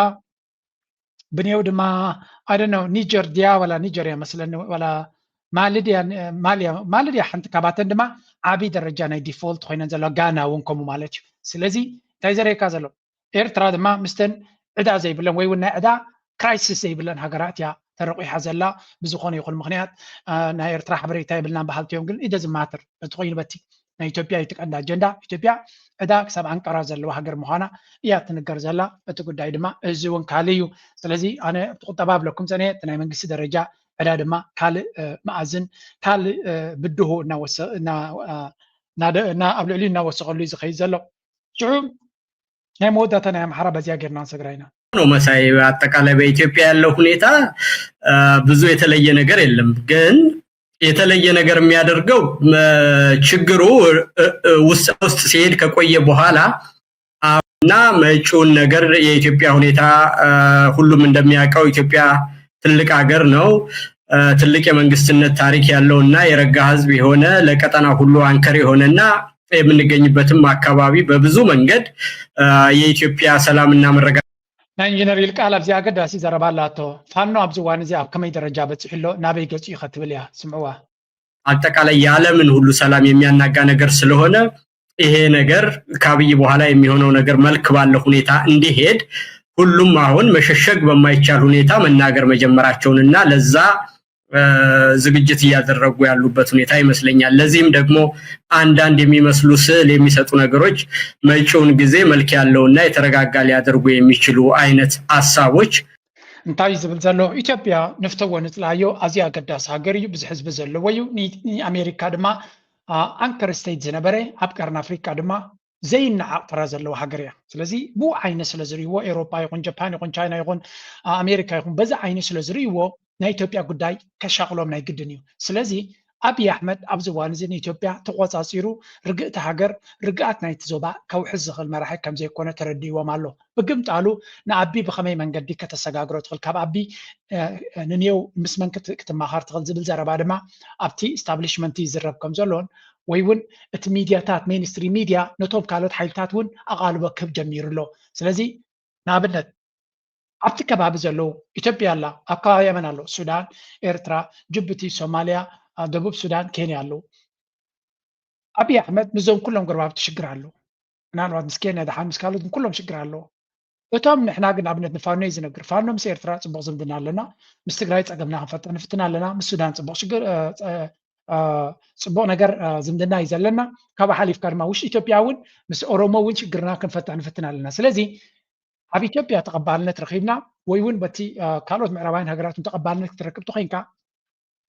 ብኔው ድማ ኣደነው ኒጀር ድያ ዋላ ኒጀር እያ መስለኒ ዋላ ማልድያ ማልያ ማልድያ ሓንቲ ካባተን ድማ ዓብዪ ደረጃ ናይ ዲፎልት ኮይነን ዘለዋ፣ ጋና እውን ከምኡ ማለት እዩ። ስለዚ እንታይ ዘርእየካ ዘሎ ኤርትራ ድማ ምስተን ዕዳ ዘይብለን ወይ እውን ናይ ዕዳ ክራይሲስ ዘይብለን ሃገራት እያ ተረቂሓ ዘላ። ብዝኾነ ይኹን ምክንያት ናይ ኤርትራ ሓበሬታ የብልናን በሃልቲ እዮም፣ ግን ኢደ ዝማትር እቲ ኮይኑ በቲ ናይ ኢትዮጵያ እዩ እቲ ቀንዲ ኣጀንዳ። ኢትዮጵያ ዕዳ ክሳብ ኣንቀራ ዘለዋ ሃገር ምዃና እያ ትንገር ዘላ። እቲ ጉዳይ ድማ እዚ እውን ካልእ እዩ። ስለዚ ኣነ ኣብቲ ቁጠባ ኣብለኩም ፀኒሐ፣ እቲ ናይ መንግስቲ ደረጃ ዕዳ ድማ ካልእ መኣዝን ካልእ ብድሆ ኣብ ልዕሊኡ እናወሰኸሉ እዩ ዝኸይድ ዘሎ። ሽዑ ናይ መወዳእታ ናይ ኣምሓራ በዚያ ጌርና ንሰግራ ኢና። ነው መሳይ። አጠቃላይ በኢትዮጵያ ያለው ሁኔታ ብዙ የተለየ ነገር የለም። ግን የተለየ ነገር የሚያደርገው ችግሩ ውስጥ ውስጥ ሲሄድ ከቆየ በኋላ እና መጪውን ነገር የኢትዮጵያ ሁኔታ ሁሉም እንደሚያውቀው ኢትዮጵያ ትልቅ ሀገር ነው። ትልቅ የመንግስትነት ታሪክ ያለው እና የረጋ ህዝብ የሆነ ለቀጠና ሁሉ አንከር የሆነ እና የምንገኝበትም አካባቢ በብዙ መንገድ የኢትዮጵያ ሰላምና መረጋጋት ናይ ኢንጂነር ይልቃል ኣብዚ ኣገዳሲ ዘረባ ኣላቶ። ፋኖ ኣብዚ እዋን እዚ ኣብ ከመይ ደረጃ በፂሑ ኣሎ፣ ናበይ ገፂ እዩ ከትብል እያ። ስምዕዋ። አጠቃላይ የዓለምን ሁሉ ሰላም የሚያናጋ ነገር ስለሆነ ይሄ ነገር ከአብይ በኋላ የሚሆነው ነገር መልክ ባለው ሁኔታ እንዲሄድ ሁሉም አሁን መሸሸግ በማይቻል ሁኔታ መናገር መጀመራቸውንና ለዛ ዝግጅት እያደረጉ ያሉበት ሁኔታ ይመስለኛል። ለዚህም ደግሞ አንዳንድ የሚመስሉ ስዕል የሚሰጡ ነገሮች መጪውን ጊዜ መልክ ያለውና የተረጋጋ ሊያደርጉ የሚችሉ አይነት ሀሳቦች እንታይ ዝብል ዘሎ ኢትዮጵያ ንፍተዎ ንፅላዮ ኣዝያ ኣገዳሲ ሃገር እዩ፣ ብዙሕ ህዝቢ ዘለዎ እዩ። ንኣሜሪካ ድማ ኣንከር ስቴት ዝነበረ ኣብ ቀርኒ ኣፍሪካ ድማ ዘይነዓቕ ተራ ዘለዎ ሃገር እያ። ስለዚ ብኡ ዓይነ ስለ ዝርእይዎ ኤውሮጳ ይኹን ጃፓን ይኹን ቻይና ይኹን ኣሜሪካ ይኹን በዚ ዓይኒ ስለ ዝርእይዎ ናይ ኢትዮጵያ ጉዳይ ከሻቕሎም ናይ ግድን እዩ። ስለዚ ኣብይ ኣሕመድ ኣብዚ እዋን እዚ ንኢትዮጵያ ተቖጻጺሩ ርግእቲ ሃገር ርግኣት ናይቲ ዞባ ከውሕስ ዝኽእል መራሒ ከም ዘይኮነ ተረዲእዎም ኣሎ። ብግምጣሉ ንኣቢ ብኸመይ መንገዲ ከተሰጋግሮ ትኽእል ካብ ኣቢ ንኔው ምስ መን ክትመኻር ትኽእል ዝብል ዘረባ ድማ ኣብቲ ስታብሊሽመንት ይዝረብ ከም ዘሎን ወይ እውን እቲ ሚድያታት ሜንስትሪም ሚድያ ነቶም ካልኦት ሓይልታት እውን ኣቓልቦ ክህብ ጀሚሩ ኣሎ። ስለዚ ንኣብነት ኣብቲ ከባቢ ዘለዉ ኢትዮጵያ ኣላ፣ ኣብ ከባቢ የመን ኣለዉ፣ ሱዳን፣ ኤርትራ፣ ጅቡቲ፣ ሶማልያ፣ ደቡብ ሱዳን፣ ኬንያ ኣለዉ። ኣብይ ኣሕመድ ምስዞም ኩሎም ጎረባብቲ ሽግር ኣለዎ። ምናልባት ምስ ኬንያ ደሓን ምስ ካልኦት ኩሎም ሽግር ኣለዎ። እቶም ንሕና ግን ኣብነት ንፋኖ እዩ ዝነግር። ፋኖ ምስ ኤርትራ ፅቡቕ ዝምድና ኣለና፣ ምስ ትግራይ ፀገምና ክንፈጥር ንፍትን ኣለና፣ ምስ ሱዳን ፅቡቕ ሽግር ፅቡቕ ነገር ዝምድና እዩ ዘለና። ካብኡ ሓሊፍካ ድማ ውሽጢ ኢትዮጵያ እውን ምስ ኦሮሞ እውን ሽግርና ክንፈትሕ ንፍትን ኣለና። ስለዚ ኣብ ኢትዮጵያ ተቐባልነት ረኺብና ወይ እውን በቲ ካልኦት ምዕራባውያን ሃገራት ተቐባልነት ክትረክብ ተኮይንካ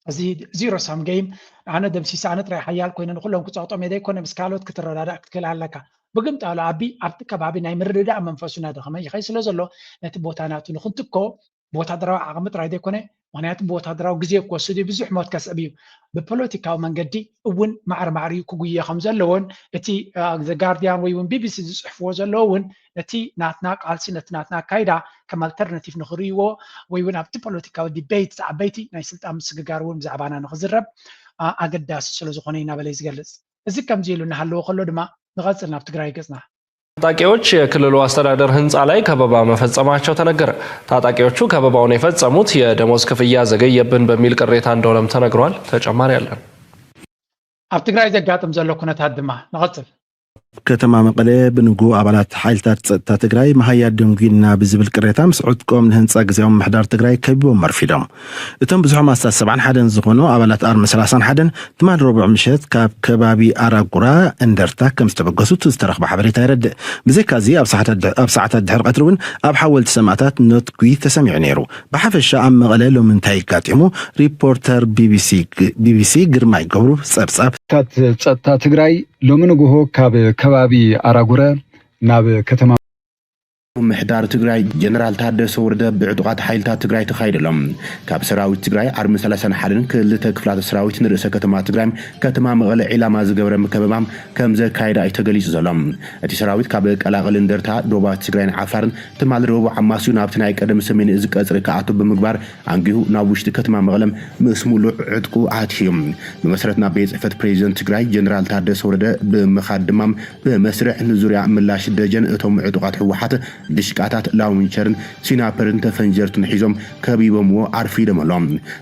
እዚ ዚሮ ሳም ገይም ኣነ ደምሲሰ ኣነ ጥራይ ሓያል ኮይነ ንኩሎም ክፀቕጦም እየ ዘይኮነ ምስ ካልኦት ክትረዳዳእ ክትክእል ኣለካ። ብግምጣሉ ኣቢ ኣብቲ ከባቢ ናይ ምርድዳእ መንፈሱ እናደኸመ ይኸይ ስለ ዘሎ ነቲ ቦታ ናቱ ንክንትኮ ብወታደራዊ ዓቕሚ ጥራይ ዘይኮነ ምክንያቱ ብወታደራዊ ግዜ ክወስድ እዩ ብዙሕ ሞት ከስዕብ እዩ። ብፖለቲካዊ መንገዲ እውን ማዕረ ማዕሪኡ ክጉየ ከም ዘለዎን እቲ ዘጋርዲያን ወይ እውን ቢቢሲ ዝፅሕፍዎ ዘለዎ እውን ነቲ ናትና ቃልሲ ነቲ ናትና ኣካይዳ ከም ኣልተርናቲቭ ንኽርእይዎ ወይ እውን ኣብቲ ፖለቲካዊ ዲቤት ዝዓበይቲ ናይ ስልጣን ምስግጋር እውን ብዛዕባና ንኽዝረብ ኣገዳሲ ስለዝኾነ እዩ እናበለ እዩ ዝገልፅ። እዚ ከምዚ ኢሉ እናሃለወ ከሎ ድማ ንቐፅል ናብ ትግራይ ገፅና። ታጣቂዎች የክልሉ አስተዳደር ህንፃ ላይ ከበባ መፈጸማቸው ተነገረ። ታጣቂዎቹ ከበባውን የፈጸሙት የደሞዝ ክፍያ ዘገየብን በሚል ቅሬታ እንደሆነም ተነግሯል። ተጨማሪ አለን። ኣብ ትግራይ ዘጋጥም ዘሎ ኩነታት ድማ ንቐፅል። ከተማ መቐለ ብንግሆ ኣባላት ሓይልታት ጸጥታ ትግራይ መሃያ ደንጒና ብዝብል ቅሬታ ምስ ዕጥቆም ንህንጻ ግዝያዊ ምምሕዳር ትግራይ ከቢቦም ኣርፊዶም። እቶም ብዝሖም ኣስታት ሰብዓን ሓደን ዝኾኑ ኣባላት ኣርሚ ሰላሳን ሓደን ትማል ረቡዕ ምሸት ካብ ከባቢ ኣራጉራ እንደርታ ከም ዝተበገሱ እቲ ዝተረኽበ ሓበሬታ የረድእ። ብዘይካዚ ኣብ ሰዓታት ድሕ- ኣብ ሰዓታት ድሕሪ ቀትሪ እውን ኣብ ሓወልቲ ሰማእታት ነትጒ ተሰሚዑ ነይሩ። ብሓፈሻ ኣብ መቐለ ሎሚ እንታይ ኣጋጢሙ? ሪፖርተር ቢቢሲ ግ- ቢቢሲ ግርማይ ገብሩ ጸብጻብ። ታት ጸጥታ ትግራይ ሎሚ ንግሆ ካብ ከባቢ ኣራጉረ ናብ ከተማ ምምሕዳር ትግራይ ጀነራል ታደሰ ወረደ ብዕጡቓት ሓይልታት ትግራይ ተኻይደሎም። ካብ ሰራዊት ትግራይ ኣርሚ ሰላሳን ሓደን ክልተ ክፍላተ ሰራዊት ንርእሰ ከተማ ትግራይ ከተማ መቐለ ዒላማ ዝገበረ ምከበባም ከም ዘካየደ እዩ ተገሊጹ ዘሎ። እቲ ሰራዊት ካብ ቀላቕል እንደርታ ዶባት ትግራይን ዓፋርን ትማሊ ረቡዕ ኣማስዩ ናብቲ ናይ ቀደም ሰሜን እዚ ቀጽሪ ክኣቱ ብምግባር ኣንጊሁ ናብ ውሽጢ ከተማ መቐለ ምስ ሙሉእ ዕጥቁ ኣትዩ። ብመሰረት ናብ ቤት ጽሕፈት ፕሬዚደንት ትግራይ ጀነራል ታደሰ ወረደ ብምኻድ ድማ ብመስርዕ ንዙርያ ምላሽ ደጀን እቶም ዕጡቓት ህወሓት ድሽቃታት ላውንቸርን ሲናፐርን ተፈንጀርትን ሒዞም ከቢቦምዎ ኣርፊዶም ኣሎ።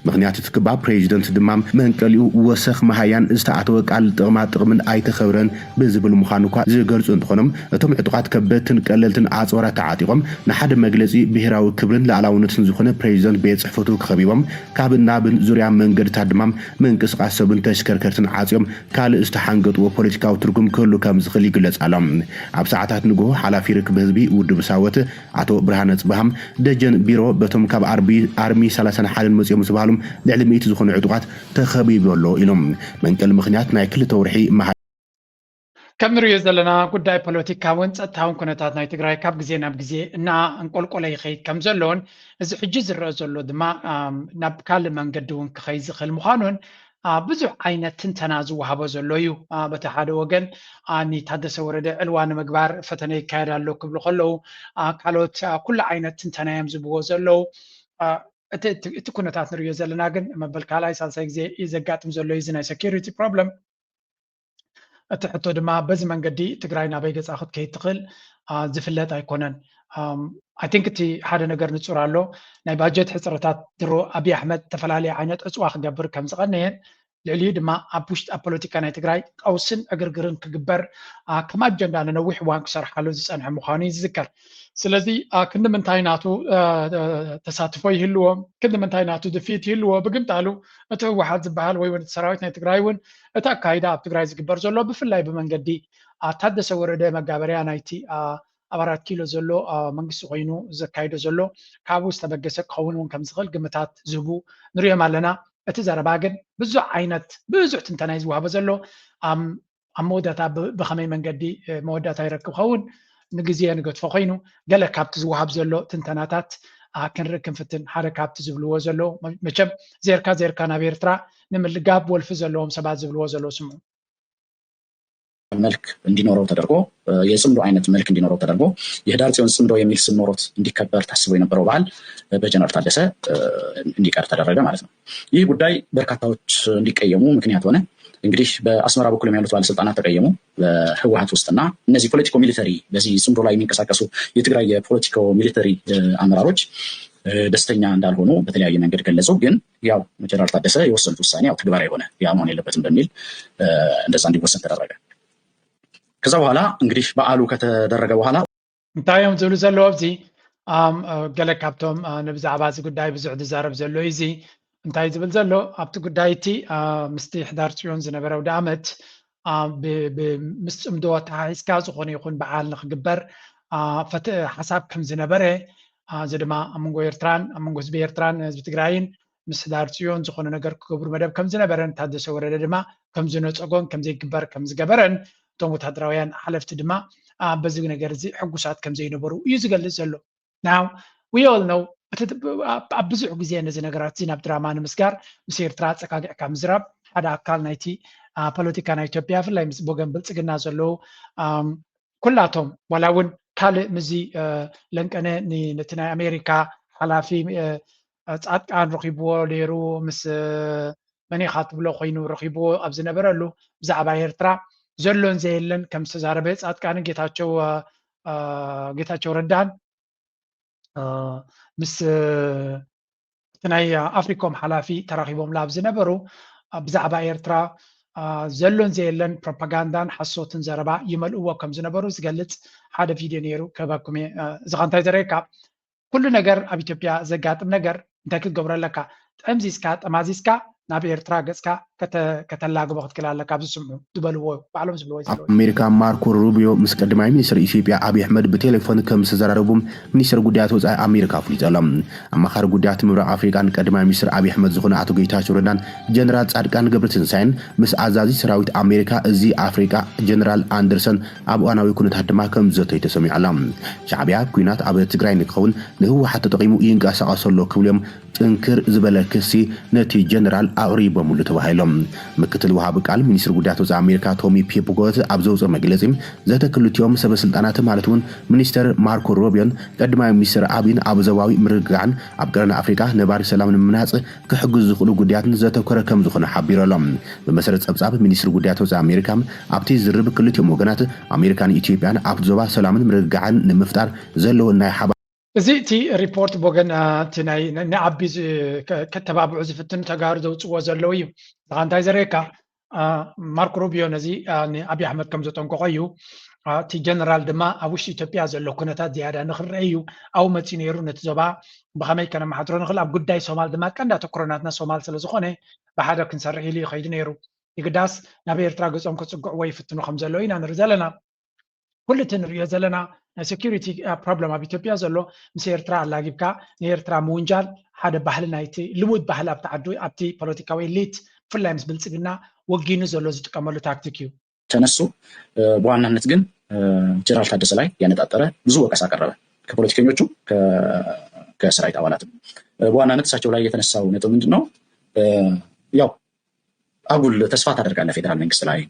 ምኽንያት እቲ ክባብ ፕሬዚደንት ድማ መንቀሊኡ ወሰኽ መሃያን ዝተኣተወ ቃል ጥቕማ ጥቕምን ኣይተኸብረን ብዝብል ምዃኑ እኳ ዝገልጹ እንትኾኖም እቶም ዕጡቓት ከበድትን ቀለልትን ኣፅዋራት ተዓጢቖም ንሓደ መግለፂ ብሄራዊ ክብርን ላዕላውነትን ዝኾነ ፕሬዚደንት ቤት ፅሕፈቱ ከኸቢቦም ካብን ናብን ዙርያ መንገድታት ድማ ምንቅስቃስ ሰብን ተሽከርከርትን ዓፅዮም ካልእ ዝተሓንገጥዎ ፖለቲካዊ ትርጉም ክህሉ ከም ዝኽእል ይግለጽ ኣሎ። ኣብ ሰዓታት ንግሆ ሓላፊ ርክብ ህዝቢ ውድብ ሳወት ኣቶ ብርሃነ ጽባሃም ደጀን ቢሮ በቶም ካብ ኣርቢ ኣርሚ ሰላሳን ሓደን መጺኦም ዝተባህሉ ልዕሊ ሚእቲ ዝኾኑ ዕጡቓት ተኸቢቡ ኣሎ ኢሎም። መንቀሊ ምኽንያት ናይ ክልተ ወርሒ መሃ ከም ንሪኦ ዘለና ጉዳይ ፖለቲካውን ጸጥታውን ኩነታት ናይ ትግራይ ካብ ግዜ ናብ ግዜ እናኣንቆልቆለ ይኸይድ ከም ዘሎን እዚ ሕጂ ዝረአ ዘሎ ድማ ኣም፣ ናብ ካልእ መንገዲ እውን ክኸይድ ዝኽእል ምዃኑን አ፣ ብዙሕ ዓይነት ትንተና ዝወሃቦ ዘሎ እዩ። አ፣ በቲ ሓደ ወገን አ፣ ንታደሰ ወረደ ዕልዋ ንምግባር ፈተነ ይካየድ ኣሎ ክብሉ ከለዉ አ፣ ካልኦት አ፣ ኩሉ ዓይነት ትንተና እዮም ዝብዎ ዘለዉ። አ፣ እቲ እቲ- እቲ ኩነታት ንሪኦ ዘለና ግን መበል ካልኣይ ሳልሳይ ግዜ እዩ ዘጋጥም ዘሎ እዩ እዚ ናይ ሴኪሪቲ ፕሮብለም። እቲ ሕቶ ድማ በዚ መንገዲ ትግራይ ናበይ ገፃ ክትከይድ ትኽእል አ፣ ዝፍለጥ ኣይኮነን። I think እቲ ሓደ ነገር ንፁር ኣሎ። ናይ ባጀት ሕፅረታት ድሮ ኣብይ ኣሕመድ ዝተፈላለየ ዓይነት ዕፅዋ ክገብር ከም ዝቐነየን ልዕሊኡ ድማ ኣብ ውሽጢ ኣብ ፖለቲካ ናይ ትግራይ ቀውስን ዕግርግርን ክግበር አ፣ ከም ኣጀንዳ ንነዊሕ እዋን ክሰርሓሉ ዝፀንሐ ምዃኑ እዩ ዝዝከር። ስለዚ አ፣ ክንዲ ምንታይ ናቱ አ፣ ተሳትፎ ይህልዎ፣ ክንዲ ምንታይ ናቱ ድፍኢት ይህልዎ፣ ብግምጣሉ እቲ ህወሓት ዝበሃል ወይ እውን እቲ ሰራዊት ናይ ትግራይ እውን እቲ ኣካይዳ ኣብ ትግራይ ዝግበር ዘሎ ብፍላይ ብመንገዲ አ፣ ታደሰ ወረደ መጋበርያ ናይቲ አ፣ ኣብ ኣራት ኪሎ ዘሎ አ፣ መንግስቲ ኮይኑ ዘካይዶ ዘሎ ካብኡ ዝተበገሰ ክኸውን እውን ከም ዝኽእል ግምታት ዝህቡ ንሪኦም ኣለና። እቲ ዘረባ ግን ብዙሕ ዓይነት ብዙሕ ትንተና እዩ ዝወሃቦ ዘሎ። ኣም፣ ኣብ መወዳእታ ብ- ብኸመይ መንገዲ እ፣ መወዳእታ ይረክብ ኸውን ንግዜ ንገድፎ ኮይኑ ገለ ካብቲ ዝወሃብ ዘሎ ትንተናታት አ፣ ክንርኢ ክንፍትን ሓደ ካብቲ ዝብልዎ ዘሎ መ- መቸም ዜርካ ዜርካ ናብ ኤርትራ ንምልጋብ ወልፊ ዘለዎም ሰባት ዝብልዎ ዘለዉ ስምዑ። መልክ እንዲኖረው ተደርጎ የጽምዶ አይነት መልክ እንዲኖረው ተደርጎ የህዳር ጽዮን ጽምዶ የሚል ስም ኖሮት እንዲከበር ታስቦ የነበረው በዓል በጀነራል ታደሰ እንዲቀር ተደረገ ማለት ነው። ይህ ጉዳይ በርካታዎች እንዲቀየሙ ምክንያት ሆነ። እንግዲህ በአስመራ በኩልም ያሉት ባለስልጣናት ተቀየሙ። በህወሀት ውስጥና እነዚህ ፖለቲኮ ሚሊተሪ በዚህ ጽምዶ ላይ የሚንቀሳቀሱ የትግራይ የፖለቲኮ ሚሊተሪ አመራሮች ደስተኛ እንዳልሆኑ በተለያየ መንገድ ገለጹ። ግን ያው ጀነራል ታደሰ የወሰኑት ውሳኔ ያው ተግባራዊ ሆነ፣ ያ መሆን የለበትም በሚል እንደዛ እንዲወሰን ተደረገ። ከዛ በኋላ እንግዲህ በዓሉ ከተደረገ በኋላ እንታይ እዮም ዝብሉ ዘለዉ ኣብዚ ገለ ካብቶም ንብዛዕባ እዚ ጉዳይ ብዙሕ ዝዛረብ ዘሎ እዩ። እዚ እንታይ ዝብል ዘሎ ኣብቲ ጉዳይ እቲ ምስቲ ሕዳር ፅዮን ዝነበረ ኣውደ ኣመት ምስ ፅምዶ ኣተሓሒዝካ ዝኾነ ይኹን በዓል ንክግበር ሓሳብ ከም ዝነበረ፣ እዚ ድማ ኣብ መንጎ ኤርትራን ኣብ መንጎ ህዝቢ ኤርትራን ህዝቢ ትግራይን ምስ ሕዳር ፅዮን ዝኾነ ነገር ክገብሩ መደብ ከም ዝነበረን ታደሰ ወረደ ድማ ከም ዝነፀጎን ከም ዘይግበር ከም ዝገበረን እቶም ወታደራውያን ሓለፍቲ ድማ በዚ ነገር እዚ ሕጉሳት ከም ዘይነበሩ እዩ ዝገልፅ ዘሎ። Now we all know እቲ ኣብ ብዙሕ ግዜ ነዚ ነገራት እዚ ናብ ድራማ ንምስጋር ምስ ኤርትራ ኣፀጋጊዕካ ምዝራብ ሓደ ኣካል ናይቲ ፖለቲካ ናይ ኢትዮጵያ ብፍላይ ምስ ወገን ብልፅግና ዘለዉ ኩላቶም ዋላ እውን ካልእ ምስዚ ለንቀነ ነቲ ናይ ኣሜሪካ ሓላፊ ፃድቃን ረኺብዎ ነይሩ ምስ መን ኢኻ ትብሎ ኮይኑ ረኺብዎ ኣብ ዝነበረሉ ብዛዕባ ኤርትራ ዘሎን ዘየለን ከም ዝተዛረበ ፃድቃንን ጌታቸው ጌታቸው ረዳን ምስ እቲ ናይ ኣፍሪኮም ሓላፊ ተራኺቦምላ ኣብ ዝነበሩ ብዛዕባ ኤርትራ ዘሎን ዘየለን ፕሮፓጋንዳን ሓሶትን ዘረባ ይመልእዎ ከም ዝነበሩ ዝገልጽ ሓደ ቪድዮ ነይሩ። ክህበኩም እየ። እዚ ኸ እንታይ ዘርእየካ? ኩሉ ነገር ኣብ ኢትዮጵያ ዘጋጥም ነገር እንታይ ክትገብሮ ኣለካ? ጠምዚዝካ ጠማዚዝካ ናብ ኤርትራ ገጽካ ከተላግቦ ክትክእል ኣለካ። ኣብዚ ስምዑ ዝበልዎ ባዕሎም ዝብልዎ ዘለዉ። ኣሜሪካ ማርኮ ሩቢዮ ምስ ቀዳማይ ሚኒስትር ኢትዮጵያ ኣብይ ኣሕመድ ብቴሌፎን ከም ዝተዘራረቡ ሚኒስትር ጉዳያት ወጻኢ ኣሜሪካ ኣፍሊጡ ኣሎ። ኣማኻሪ ጉዳያት ምብራቕ ኣፍሪቃን ቀዳማይ ሚኒስትር ኣብይ ኣሕመድ ዝኾነ ኣቶ ጌታቸው ረዳን ጀነራል ጻድቃን ገብረትንሳኤን ምስ ኣዛዚ ሰራዊት ኣሜሪካ እዚ ኣፍሪቃ ጀነራል ኣንደርሰን ኣብ እዋናዊ ኩነታት ድማ ከም ዘተዩ ተሰሚዑ ኣሎ። ሻዕቢያ ኲናት ኣብ ትግራይ ንክኸውን ንህወሓት ተጠቒሙ ይንቀሳቐስ ኣሎ ክብሉ እዮም ጥንክር ዝበለ ክሲ ነቲ ጀነራል ኣቕሪቦምሉ ተባሂሎም። ምክትል ወሃቢ ቃል ሚኒስትሪ ጉዳያት ወፃኢ ኣሜሪካ ቶሚ ፒፕጎት ኣብ ዘውፅኦ መግለፂ፣ ዘተ ክልቲኦም ሰበ ስልጣናት ማለት እውን ሚኒስተር ማርኮ ሮቢዮን ቀዳማይ ሚኒስትር ኣብይን ኣብ ዞባዊ ምርግጋዕን ኣብ ቀርኒ ኣፍሪካ ነባሪ ሰላም ንምናፅ ክሕግዙ ዝኽእሉ ጉዳያትን ዘተኮረ ከም ዝኾነ ሓቢሩ ኣሎ። ብመሰረት ፀብፃብ ሚኒስትሪ ጉዳያት ወፃኢ ኣሜሪካ፣ ኣብቲ ዝርርብ ክልቲኦም ወገናት ኣሜሪካን ኢትዮጵያን ኣብቲ ዞባ ሰላምን ምርግጋዕን ንምፍጣር ዘለወን ናይ ሓባር እዚ እቲ ሪፖርት ብወገን እቲ ናይ ንዓቢ ከተባብዑ ዝፍትኑ ተጋሩ ዘውፅዎ ዘለዉ እዩ። ንኻ እንታይ ዘርእየካ? ማርኮ ሩቢዮ ነዚ ንኣብይ ኣሕመድ ከም ዘጠንቀቆ እዩ። እቲ ጀነራል ድማ ኣብ ውሽጢ ኢትዮጵያ ዘሎ ኩነታት ዝያዳ ንክረአ እዩ ኣብኡ መፂኡ ነይሩ። ነቲ ዞባ ብኸመይ ከነመሓድሮ ንኽእል፣ ኣብ ጉዳይ ሶማል ድማ ቀንዲ ኣተኩሮ ናትና ሶማል ስለ ዝኾነ ብሓደ ክንሰርሕ ኢሉ እዩ ከይዱ ነይሩ። ይግዳስ ናብ ኤርትራ ገጾም ክጽግዕዎ ይፍትኑ ከም ዘለዉ ኢና ንርኢ ዘለና። ኩሉ እቲ ንሪኦ ዘለና ናይ ሴኩሪቲ ፕሮብለም ኣብ ኢትዮጵያ ዘሎ ምስ ኤርትራ ኣላጊብካ ንኤርትራ ምውንጃል ሓደ ባህሊ ናይቲ ልሙድ ባህሊ ኣብቲ ዓዱ ኣብቲ ፖለቲካዊ ኤሊት ብፍላይ ምስ ብልጽግና ወጊኑ ዘሎ ዝጥቀመሉ ታክቲክ እዩ። ተነሱ። ብዋናነት ግን ጀነራል ታደሰ ላይ ያነጣጠረ ብዙ ወቀሳ ቀረበ ከፖለቲከኞቹ ከሰራዊት አባላትም። በዋናነት እሳቸው ላይ የተነሳው ነጥብ ምንድን ነው? ያው አጉል ተስፋ ታደርጋለህ ፌዴራል መንግስት ላይ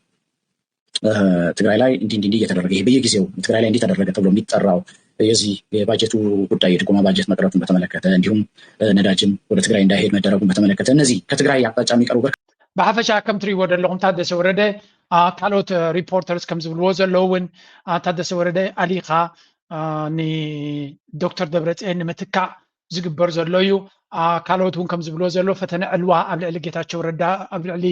ትግራይ ላይ እንዲህ እንዲህ እየተደረገ ይሄ በየጊዜው ትግራይ ላይ እንዲህ ተደረገ ተብሎ የሚጠራው የዚህ የባጀቱ ጉዳይ የድጎማ ባጀት መቅረብን በተመለከተ እንዲሁም ነዳጅም ወደ ትግራይ እንዳይሄድ መደረጉን በተመለከተ እነዚህ ከትግራይ አቅጣጫ የሚቀርቡ በርካታ ብሓፈሻ ከም ትሪእዎ ዘለኹም ታደሰ ወረደ ካልኦት ሪፖርተርስ ከም ዝብልዎ ዘለዉ እውን ታደሰ ወረደ ኣሊኻ ንዶክተር ደብረፅኤን ንምትካእ ዝግበር ዘሎ እዩ። ካልኦት እውን ከም ዝብልዎ ዘሎ ፈተነ ዕልዋ ኣብ ልዕሊ ጌታቸው ረዳ ኣብ ልዕሊ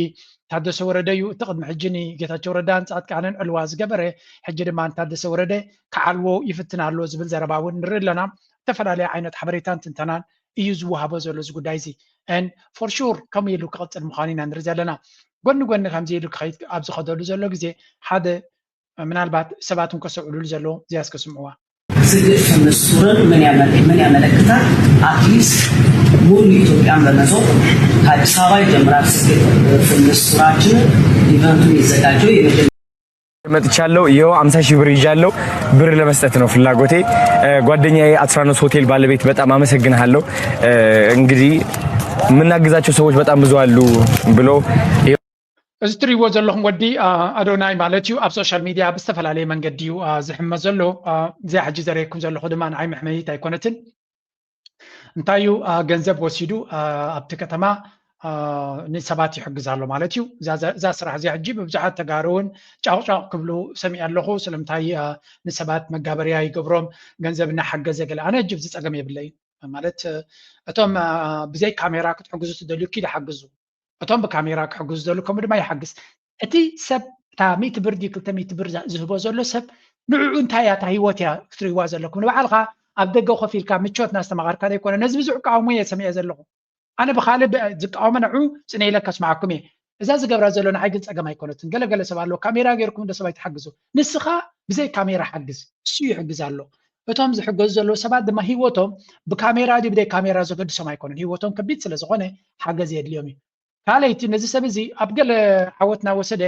ታደሰ ወረደ እዩ። እቲ ቅድሚ ሕጂ ንጌታቸው ረዳን ፃድቃንን ዕልዋ ዝገበረ ሕጂ ድማ ንታደሰ ወረደ ክዓልዎ ይፍትን ኣሎ ዝብል ዘረባ እውን ንርኢ ኣለና። ዝተፈላለየ ዓይነት ሓበሬታን ትንተናን እዩ ዝወሃቦ ዘሎ እዚ ጉዳይ እዚ። ን ፎር ሹር ከምኡ ኢሉ ክቕፅል ምዃኑ ኢና ንርኢ ዘለና። ጎኒ ጎኒ ከምዚ ኢሉ ክኸይድ ኣብ ዝኸደሉ ዘሎ ግዜ ሓደ ምናልባት ሰባት እውን ከስተውዕሉሉ ዘለዎ እዚያስ ከስምዕዋ። ስግጥ ፍምስቱርን ምን ያመለክታል? አትሊስት ሙሉ ኢትዮጵያን በመዞር ከአዲስ አበባ ይጀምራል። ስግጥ ፍምስቱራችን ኢቨንቱ የሚዘጋጀው የመጀመሪያ መጥቻለሁ። ይኸው አምሳ ሺህ ብር ይዣለሁ። ብር ለመስጠት ነው ፍላጎቴ። ጓደኛዬ አትራኖስ ሆቴል ባለቤት በጣም አመሰግንሃለሁ። እንግዲህ የምናግዛቸው ሰዎች በጣም ብዙ አሉ ብሎ እዚ ትሪእዎ ዘለኹም ወዲ ኣዶናይ ማለት እዩ። ኣብ ሶሻል ሚድያ ብዝተፈላለየ መንገዲ እዩ ዝሕመ ዘሎ። እዚኣ ሕጂ ዘርእየኩም ዘለኹ ድማ ንዓይ መሕመይት ኣይኮነትን። እንታይ እዩ ገንዘብ ወሲዱ ኣብቲ ከተማ ንሰባት ይሕግዝ ኣሎ ማለት እዩ። እዛ ስራሕ እዚኣ ሕጂ ብብዙሓት ተጋሩ እውን ጫቕጫቕ ክብሉ ሰሚዐ ኣለኹ። ስለምንታይ ንሰባት መጋበርያ ይገብሮም ገንዘብ እናሓገዘ ገለ። ኣነ ሕጂ እዚ ፀገም የብለይ ማለት እቶም ብዘይ ካሜራ ክትሕግዙ ትደልዩ ኪድ ሓግዙ። እቶም ብካሜራ ክሕግዙ ዝደልዩ ከምኡ ድማ ይሓግዝ። እቲ ሰብ እታ ሚእቲ ብር ድዩ ክልተ ሚእቲ ብር ዝህቦ ዘሎ ሰብ ንዕኡ እንታይ እያ እታ ህይወት እያ ክትርእይዋ ዘለኩም። ንባዕልኻ ኣብ ደገ ኮፍ ኢልካ ምቾት እናስተማቐርካ ዘይኮነ ነዚ ብዙሕ እቃወሞ እየ ሰሚዐ ዘለኹ። ኣነ ብኻልእ ዝቃወሞ ንዕኡ ፅነ ኢለ ከስምዓኩም እየ። እዛ ዝገብራ ዘሎ ንዓይ ግን ፀገም ኣይኮነትን። ገለገለ ሰብ ኣለዎ ካሜራ ገይርኩም እንደ ሰብ ኣይትሓግዙ። ንስኻ ብዘይ ካሜራ ሓግዝ፣ እሱ ይሕግዝ ኣሎ። እቶም ዝሕገዙ ዘለዉ ሰባት ድማ ህይወቶም ብካሜራ ድዩ ብዘይ ካሜራ ዘገድሶም ኣይኮነን። ህይወቶም ከቢድ ስለ ዝኾነ ሓገዝ የድልዮም እዩ። ካልኣይቲ ነዚ ሰብ እዚ ኣብ ገለ ዓወት እናወሰደ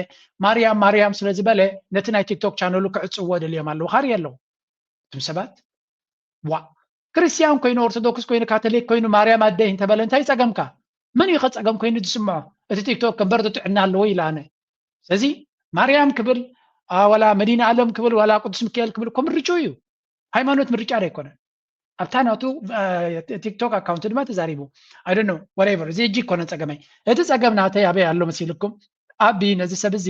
ማርያም ማርያም ስለ ዝበለ ነቲ ናይ ቲክቶክ ቻነሉ ክዕፅዎ ደልዮም ኣለዉ። ካርየ ኣለዉ እቶም ሰባት። ዋ ክርስቲያን ኮይኑ ኦርቶዶክስ ኮይኑ ካቶሊክ ኮይኑ ማርያም ኣደይ እንተበለ እንታይ ጸገምካ? መን እዩ ከ ጸገም ኮይኑ ዝስምዖ? እቲ ቲክቶክ እምበር እቲ ጥዕና ኣለዎ ኢለ ኣነ። ስለዚ ማርያም ክብል ዋላ መዲና ኣለም ክብል ዋላ ቅዱስ ሚካኤል ክብል እኮ ምርጭኡ እዩ። ሃይማኖት ምርጫ ዶ ኣይኮነን? ኣብታ ናቱ ቲክቶክ ኣካውንት ድማ ተዛሪቡ። I don't know whatever እዚ ሕጂ ኣይኮነን ጸገመይ። እቲ ጸገም ናተይ ኣበይ ኣሎ መሲልኩም? ኣቢ ነዚ ሰብ እዚ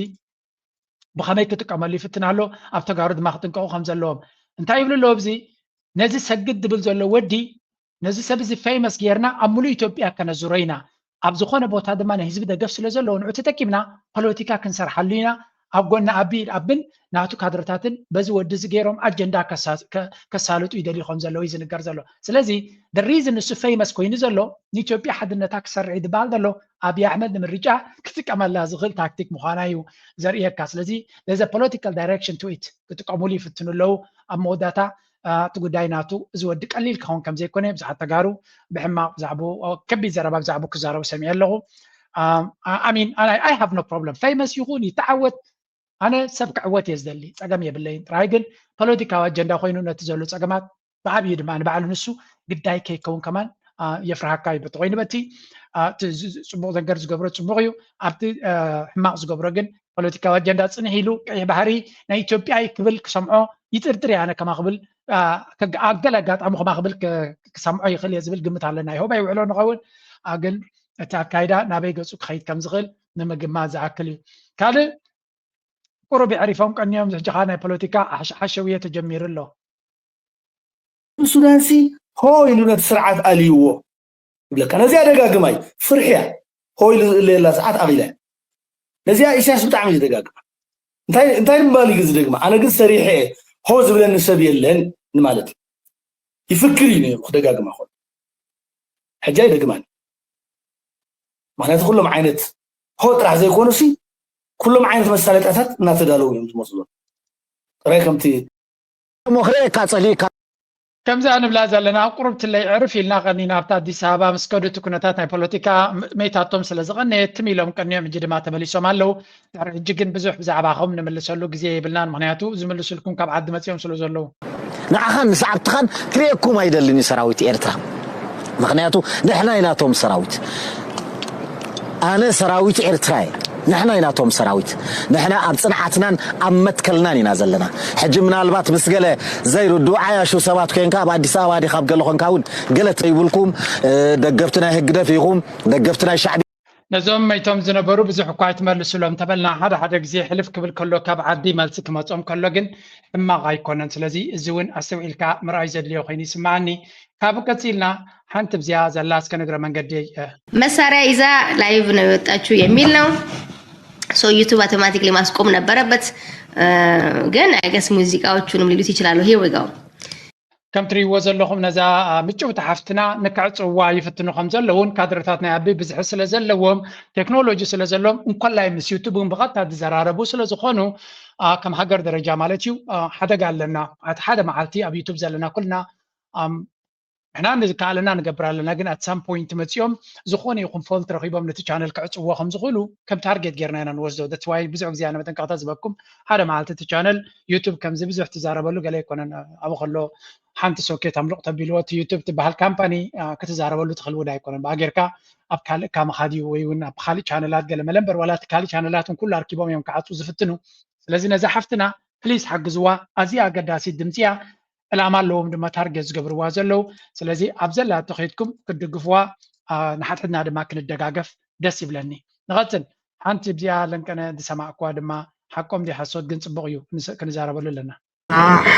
ብኸመይ ክጥቀመሉ ይፍትን ኣሎ፣ ኣብ ተጋሩ ድማ ክጥንቀቑ ከም ዘለዎም። እንታይ ይብሉ ኣለዉ ኣብዚ ነዚ ሰግድ ዝብል ዘሎ ወዲ ነዚ ሰብ እዚ ፌመስ ጌርና ኣብ ሙሉእ ኢትዮጵያ ከነዙሮ ኢና። ኣብ ዝኾነ ቦታ ድማ ናይ ህዝቢ ደገፍ ስለ ዘለዎ ንዑ ተጠቂምና ፖለቲካ ክንሰርሓሉ ኢና። ኣብ ጎኒ ኣቢ ኣብን ናቱ ካድረታትን በዚ ወዲ እዚ ገይሮም ኣጀንዳ ከሳልጡ ይደልዩ ከም ዘለዉ እዩ ዝንገር ዘሎ። ስለዚ ሪዝን ንሱ ፌመስ ኮይኑ ዘሎ ንኢትዮጵያ ሓድነታ ክሰርዕ እዩ ዝበሃል ዘሎ ኣብይ ኣሕመድ ንምርጫ ክጥቀመላ ዝኽእል ታክቲክ ምዃና እዩ ዘርእየካ። ስለዚ there's a political direction to it ክጥቀሙሉ ይፍትኑ ኣለዉ። ኣብ መወዳእታ እቲ ጉዳይ ናቱ እዚ ወዲ ቀሊል ክኸውን ከም ዘይኮነ ብዙሓት ተጋሩ ብሕማቕ ብዛዕባኡ ከቢድ ዘረባ ብዛዕባኡ ክዛረቡ ሰሚዐ ኣለኹ። I mean I have no problem ፌመስ ይኹን ይተዓወት ኣነ ሰብ ክዕወት እየ ዝደሊ ጸገም የብለይን። ጥራይ ግን ፖለቲካዊ ኣጀንዳ ኮይኑ ነቲ ዘሎ ጸገማት ብዓብዩ ድማ ንባዕሉ ንሱ ግዳይ ከይከውን ከማን የፍርሃካ እዩ። በቲ ኮይኑ በቲ ጽቡቕ ነገር ዝገብሮ ጽቡቕ እዩ። ኣብቲ ሕማቕ ዝገብሮ ግን ፖለቲካዊ ኣጀንዳ ጽንሕ ኢሉ ቀይሕ ባሕሪ ናይ ኢትዮጵያ ክብል ክሰምዖ ይጥርጥር እየ። ኣነ ከማ ክብል ኣገለ ኣጋጣሚ ከማ ክብል ክሰምዖ ይኽእል እየ ዝብል ግምት ኣለና። ይሆባ ይውዕሎ ንኸውን ግን እቲ ኣካይዳ ናበይ ገጹ ክኸይድ ከም ዝኽእል ንምግማት ዝኣክል እዩ። ካልእ ቁሩብ የዕሪፎም ቀንዮም ሕጂ ኸኣ ናይ ፖለቲካ ሓሸውየ ተጀሚሩ ኣሎ። ሱዳንሲ ሆ ኢሉ ነቲ ስርዓት ኣልይዎ ይብለካ። ነዚኣ ደጋግማይ ፍርሕያ ሆ ኢሉ ዝእለየላ ሰዓት ኣኺላ። ነዚኣ ኢሳያስ ብጣዕሚ እዩ ዝደጋግማ። እንታይ እንታይ ምባል እዩ ዝደግማ? ኣነ ግን ሰሪሐ ሆ ዝብለኒ ሰብ የለን ንማለት እዩ። ይፍክር እዩ ነይሩ ክደጋግማ ኾን ሕጂ ኣይደግማን። ምክንያቱ ኩሎም ዓይነት ሆ ጥራሕ ዘይኮኑ ሲ ኩሎም ዓይነት መሳለጥያታት እናተዳለዉ እዮም ዝመፁ ዘሎ። ጥራይ ከምቲ እሞ ክርእየካ ፀሊእካ ከምዚ ንብላ ዘለና ቁሩብ ትለይ ዕርፍ ኢልና ቀኒና ኣብታ ኣዲስ ኣበባ ምስ ከዱ እቲ ኩነታት ናይ ፖለቲካ መይታቶም ስለ ዝቐነየ ትም ኢሎም ቀኒዮም ሕጂ ድማ ተመሊሶም ኣለዉ። ድሕሪ ሕጂ ግን ብዙሕ ብዛዕባኹም ንምልሰሉ ግዜ የብልናን ምክንያቱ ዝምልሱልኩም ካብ ዓዲ መፂኦም ስለ ዘለዉ። ንዓኻን ንሰዓብትኻን ክርእየኩም ኣይደልን እዩ ሰራዊት ኤርትራ። ምኽንያቱ ንሕና ኢና እቶም ሰራዊት። ኣነ ሰራዊት ኤርትራ እየ። ንሕና ኢና እቶም ሰራዊት። ንሕና ኣብ ጽንዓትናን ኣብ መትከልናን ኢና ዘለና። ሕጂ ምናልባት ምስ ገለ ዘይርድኡ ዓያሹ ሰባት ኮይንካ ኣብ ኣዲስ ኣበባ ዲኻ ኣብ ገለ ኮንካ እውን ገለ ተይብልኩም ደገፍቲ ናይ ህግደፍ ኢኹም ደገፍቲ ናይ ሻዕቢ ነዞም መይቶም ዝነበሩ ብዙሕ እኳ ኣይትመልሱሎም ተበልና ሓደ ሓደ ግዜ ሕልፍ ክብል ከሎ ካብ ዓዲ መልሲ ክመጾም ከሎ ግን ሕማቕ ኣይኮነን። ስለዚ እዚ እውን ኣስተውዒልካ ምርኣይ ዘድልዮ ኮይኑ ይስምዓኒ። ካብኡ ቀጺልና ሓንቲ ብዚኣ ዘላ እስከ ንግረ መንገዲ መሳሪያ ይዛ live ነው የወጣችው የሚል ነው። So YouTube automatically ማስቆም ነበረበት። ግን I guess ሙዚቃዎቹንም ሊሉት ይችላሉ። Here we go። ከም ትሪእዎ ዘለኹም ነዛ ምጭውቲ ሓፍትና ንክዕፅውዋ ይፍትኑ ከም ዘለውን ካድረታት ናይ ኣቢ ብዝሒ ስለ ዘለዎም ቴክኖሎጂ ስለ ዘለዎም እንኮላይ ምስ ዩቱብ እውን ብቐጥታ ዝዘራረቡ ስለ ዝኾኑ ከም ሃገር ደረጃ ማለት እዩ ሓደጋ ኣለና። እቲ ሓደ መዓልቲ ኣብ ዩቱብ ዘለና ኩልና ንሕና ንዝከኣለና ንገብር ኣለና፣ ግን at some point መፂኦም ዝኾነ ይኹን ፎልት ረኺቦም ነቲ ቻነል ክዕፅዎ ከም ዝኽእሉ ከም ታርጌት ጌርና ኢና ንወስዶ። That's why ብዙሕ ግዜ ኣነ መጠንቀቕታ ዝበኩም ሓደ መዓልቲ እቲ ቻነል ዩቱብ ከምዚ ብዙሕ ትዛረበሉ ገለ ኣይኮነን። ኣብኡ ከሎ ሓንቲ ሶኬት ኣምልቕ ተቢልዎ እቲ ዩቱብ ትበሃል ካምፓኒ ክትዛረበሉ ትኽእል እውን ኣይኮነን። ብኣ ጌርካ ኣብ ካልእ እካ ምኻድ እዩ ወይ እውን ኣብ ካልእ ቻነላት ገለ መለ እምበር ዋላ እቲ ካልእ ቻነላት እውን ኩሉ ኣርኪቦም እዮም ክዓፁ ዝፍትኑ። ስለዚ ነዛ ሓፍትና ፕሊስ ሓግዝዋ፣ ኣዝያ ኣገዳሲት ድምፂ እያ። ዕላማ ኣለዎም ድማ ታርጌት ዝገብርዋ ዘለዉ። ስለዚ ኣብ ዘላቶ ከይድኩም ክትድግፍዋ ንሓድሕድና ድማ ክንደጋገፍ ደስ ይብለኒ። ንቐፅል። ሓንቲ ብዚኣ ለንቀነ ዝሰማዕኩዋ ድማ ሓቆም ድዩ ሓሶት ግን ፅቡቕ እዩ ክንዛረበሉ ኣለና።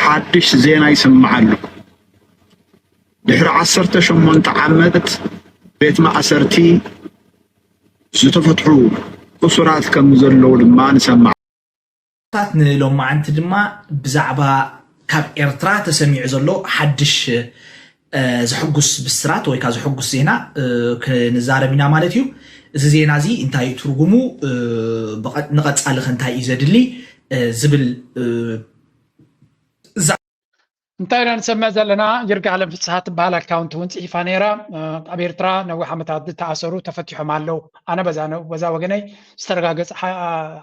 ሓድሽ ዜና ይስማዕ ኣሎ። ድሕሪ ዓሰርተ ሸሞንተ ዓመት ቤት ማእሰርቲ ዝተፈትሑ እሱራት ከም ዘለዉ ድማ ንሰማዕ። ታት ንሎማዓንቲ ድማ ብዛዕባ ካብ ኤርትራ ተሰሚዑ ዘሎ ሓድሽ ዘሕጉስ ብስራት ወይ ከዓ ዘሕጉስ ዜና ክንዛረብ ኢና ማለት እዩ። እዚ ዜና እዚ እንታይ እዩ ትርጉሙ፣ ንቐፃሊ ከ እንታይ እዩ ዘድሊ ዝብል እንታይ ኢና ንሰምዕ ዘለና? ይርጋለም ፍስሃ ትበሃል ኣካውንት እውን ፅሒፋ ነይራ። ኣብ ኤርትራ ነዊሕ ዓመታት ዝተኣሰሩ ተፈቲሖም ኣለዉ። ኣነ በዛ በዛ ወገነይ ዝተረጋገፀ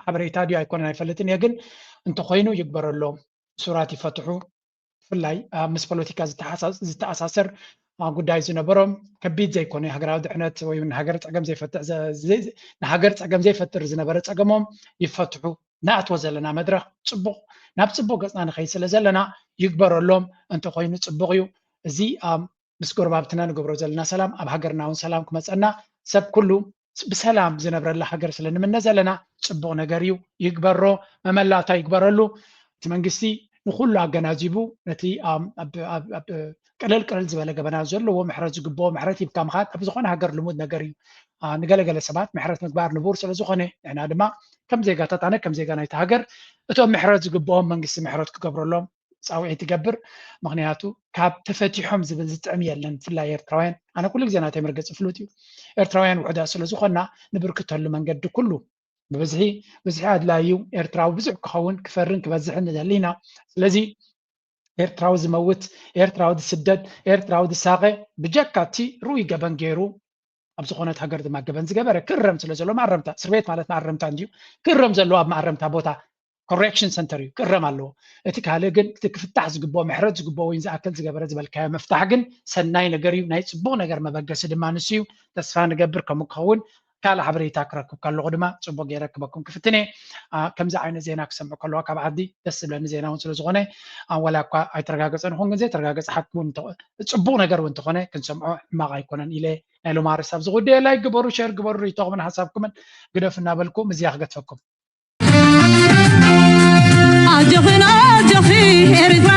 ሓበሬታ ድዩ ኣይኮነን ኣይፈልጥን እየ፣ ግን እንተኮይኑ ይግበረሎም። እሱራት ይፈትሑ። ብፍላይ ምስ ፖለቲካ ዝተኣሳሰር ጉዳይ ዝነበሮም ከቢድ ዘይኮነ ሃገራዊ ድሕነት ወይ ሃገር ፀገም ዘይፈትሕ ንሃገር ፀገም ዘይፈጥር ዝነበረ ፀገሞም ይፈትሑ። ንኣትዎ ዘለና መድረኽ ፅቡቕ ናብ ፅቡቕ ገፅና ንኸይድ ስለ ዘለና ይግበረሎም። እንተኮይኑ ፅቡቕ እዩ። እዚ ምስ ጎረባብትና ንገብሮ ዘለና ሰላም ኣብ ሃገርና እውን ሰላም ክመፀና ሰብ ኩሉ ብሰላም ዝነብረላ ሃገር ስለ ንምነ ዘለና ፅቡቕ ነገር እዩ። ይግበሮ። መመላእታ ይግበረሉ። እቲ መንግስቲ ንኩሉ ኣገናዚቡ ነቲ ቅልል ቅልል ዝበለ ገበናት ዘለዎ ምሕረት ዝግብኦ ምሕረት ሂብካ ምኻድ ኣብ ዝኾነ ሃገር ልሙድ ነገር እዩ። ንገለገለ ሰባት ምሕረት ምግባር ንቡር ስለ ዝኾነ ንሕና ድማ ከም ዜጋታት ኣነ ከም ዜጋ ናይቲ ሃገር እቶም ምሕረት ዝግብኦም መንግስቲ ምሕረት ክገብረሎም ፃውዒት ይገብር። ምክንያቱ ካብ ተፈቲሖም ዝብል ዝጥዕም የለን። ብፍላይ ኤርትራውያን ኣነ ኩሉ ግዜ ናተይ መርገፂ ፍሉጥ እዩ። ኤርትራውያን ውሕዳት ስለ ዝኾና ንብርክተሉ መንገዲ ኩሉ ብብዝሒ ብዝሒ ኣድላይ እዩ። ኤርትራዊ ብዙሕ ክኸውን ክፈርን ክበዝሕን ንደሊ ኢና። ስለዚ ኤርትራዊ ዝመውት፣ ኤርትራዊ ዝስደድ፣ ኤርትራዊ ዝሳቐ ብጀካ እቲ ርኡይ ገበን ገይሩ ኣብ ዝኾነት ሃገር ድማ ገበን ዝገበረ ክእረም ስለ ዘሎ መኣረምታ፣ እስር ቤት ማለት መኣረምታ እንድዩ፣ ክእረም ዘለዎ ኣብ መኣረምታ ቦታ ኮሬክሽን ሰንተር እዩ ክእረም ኣለዎ። እቲ ካልእ ግን እቲ ክፍታሕ ዝግብኦ ምሕረት ዝግብኦ ወይ ዝኣክል ዝገበረ ዝበልካዮ ምፍታሕ ግን ሰናይ ነገር እዩ። ናይ ፅቡቕ ነገር መበገሲ ድማ ንሱ እዩ። ተስፋ ንገብር ከምኡ ክኸውን ካልእ ሓበሬታ ክረክብ ከለኹ ድማ ፅቡቅ ገይረ ክበኩም ክፍትን እየ። ከምዚ ዓይነት ዜና ክሰምዑ ከለዋ ካብ ዓዲ ደስ ዝብለኒ ዜና እውን ስለዝኾነ ዋላ እኳ ኣይተረጋገፀን ይኹን ግን ዘይተረጋገፀ ሓቂ እውን ጽቡቅ ነገር እውን እንተኾነ ክንሰምዖ ሕማቅ ኣይኮነን ኢለ ናይ ሎማ ርሳብ ዝጉዳየ ላይክ ግበሩ ሸር ግበሩ ርእይቶኹምን ሓሳብኩምን ግደፍ እናበልኩ ምዝያ ክገትፈኩም። ኣጆኽን ኣጆኺ ኤርትራ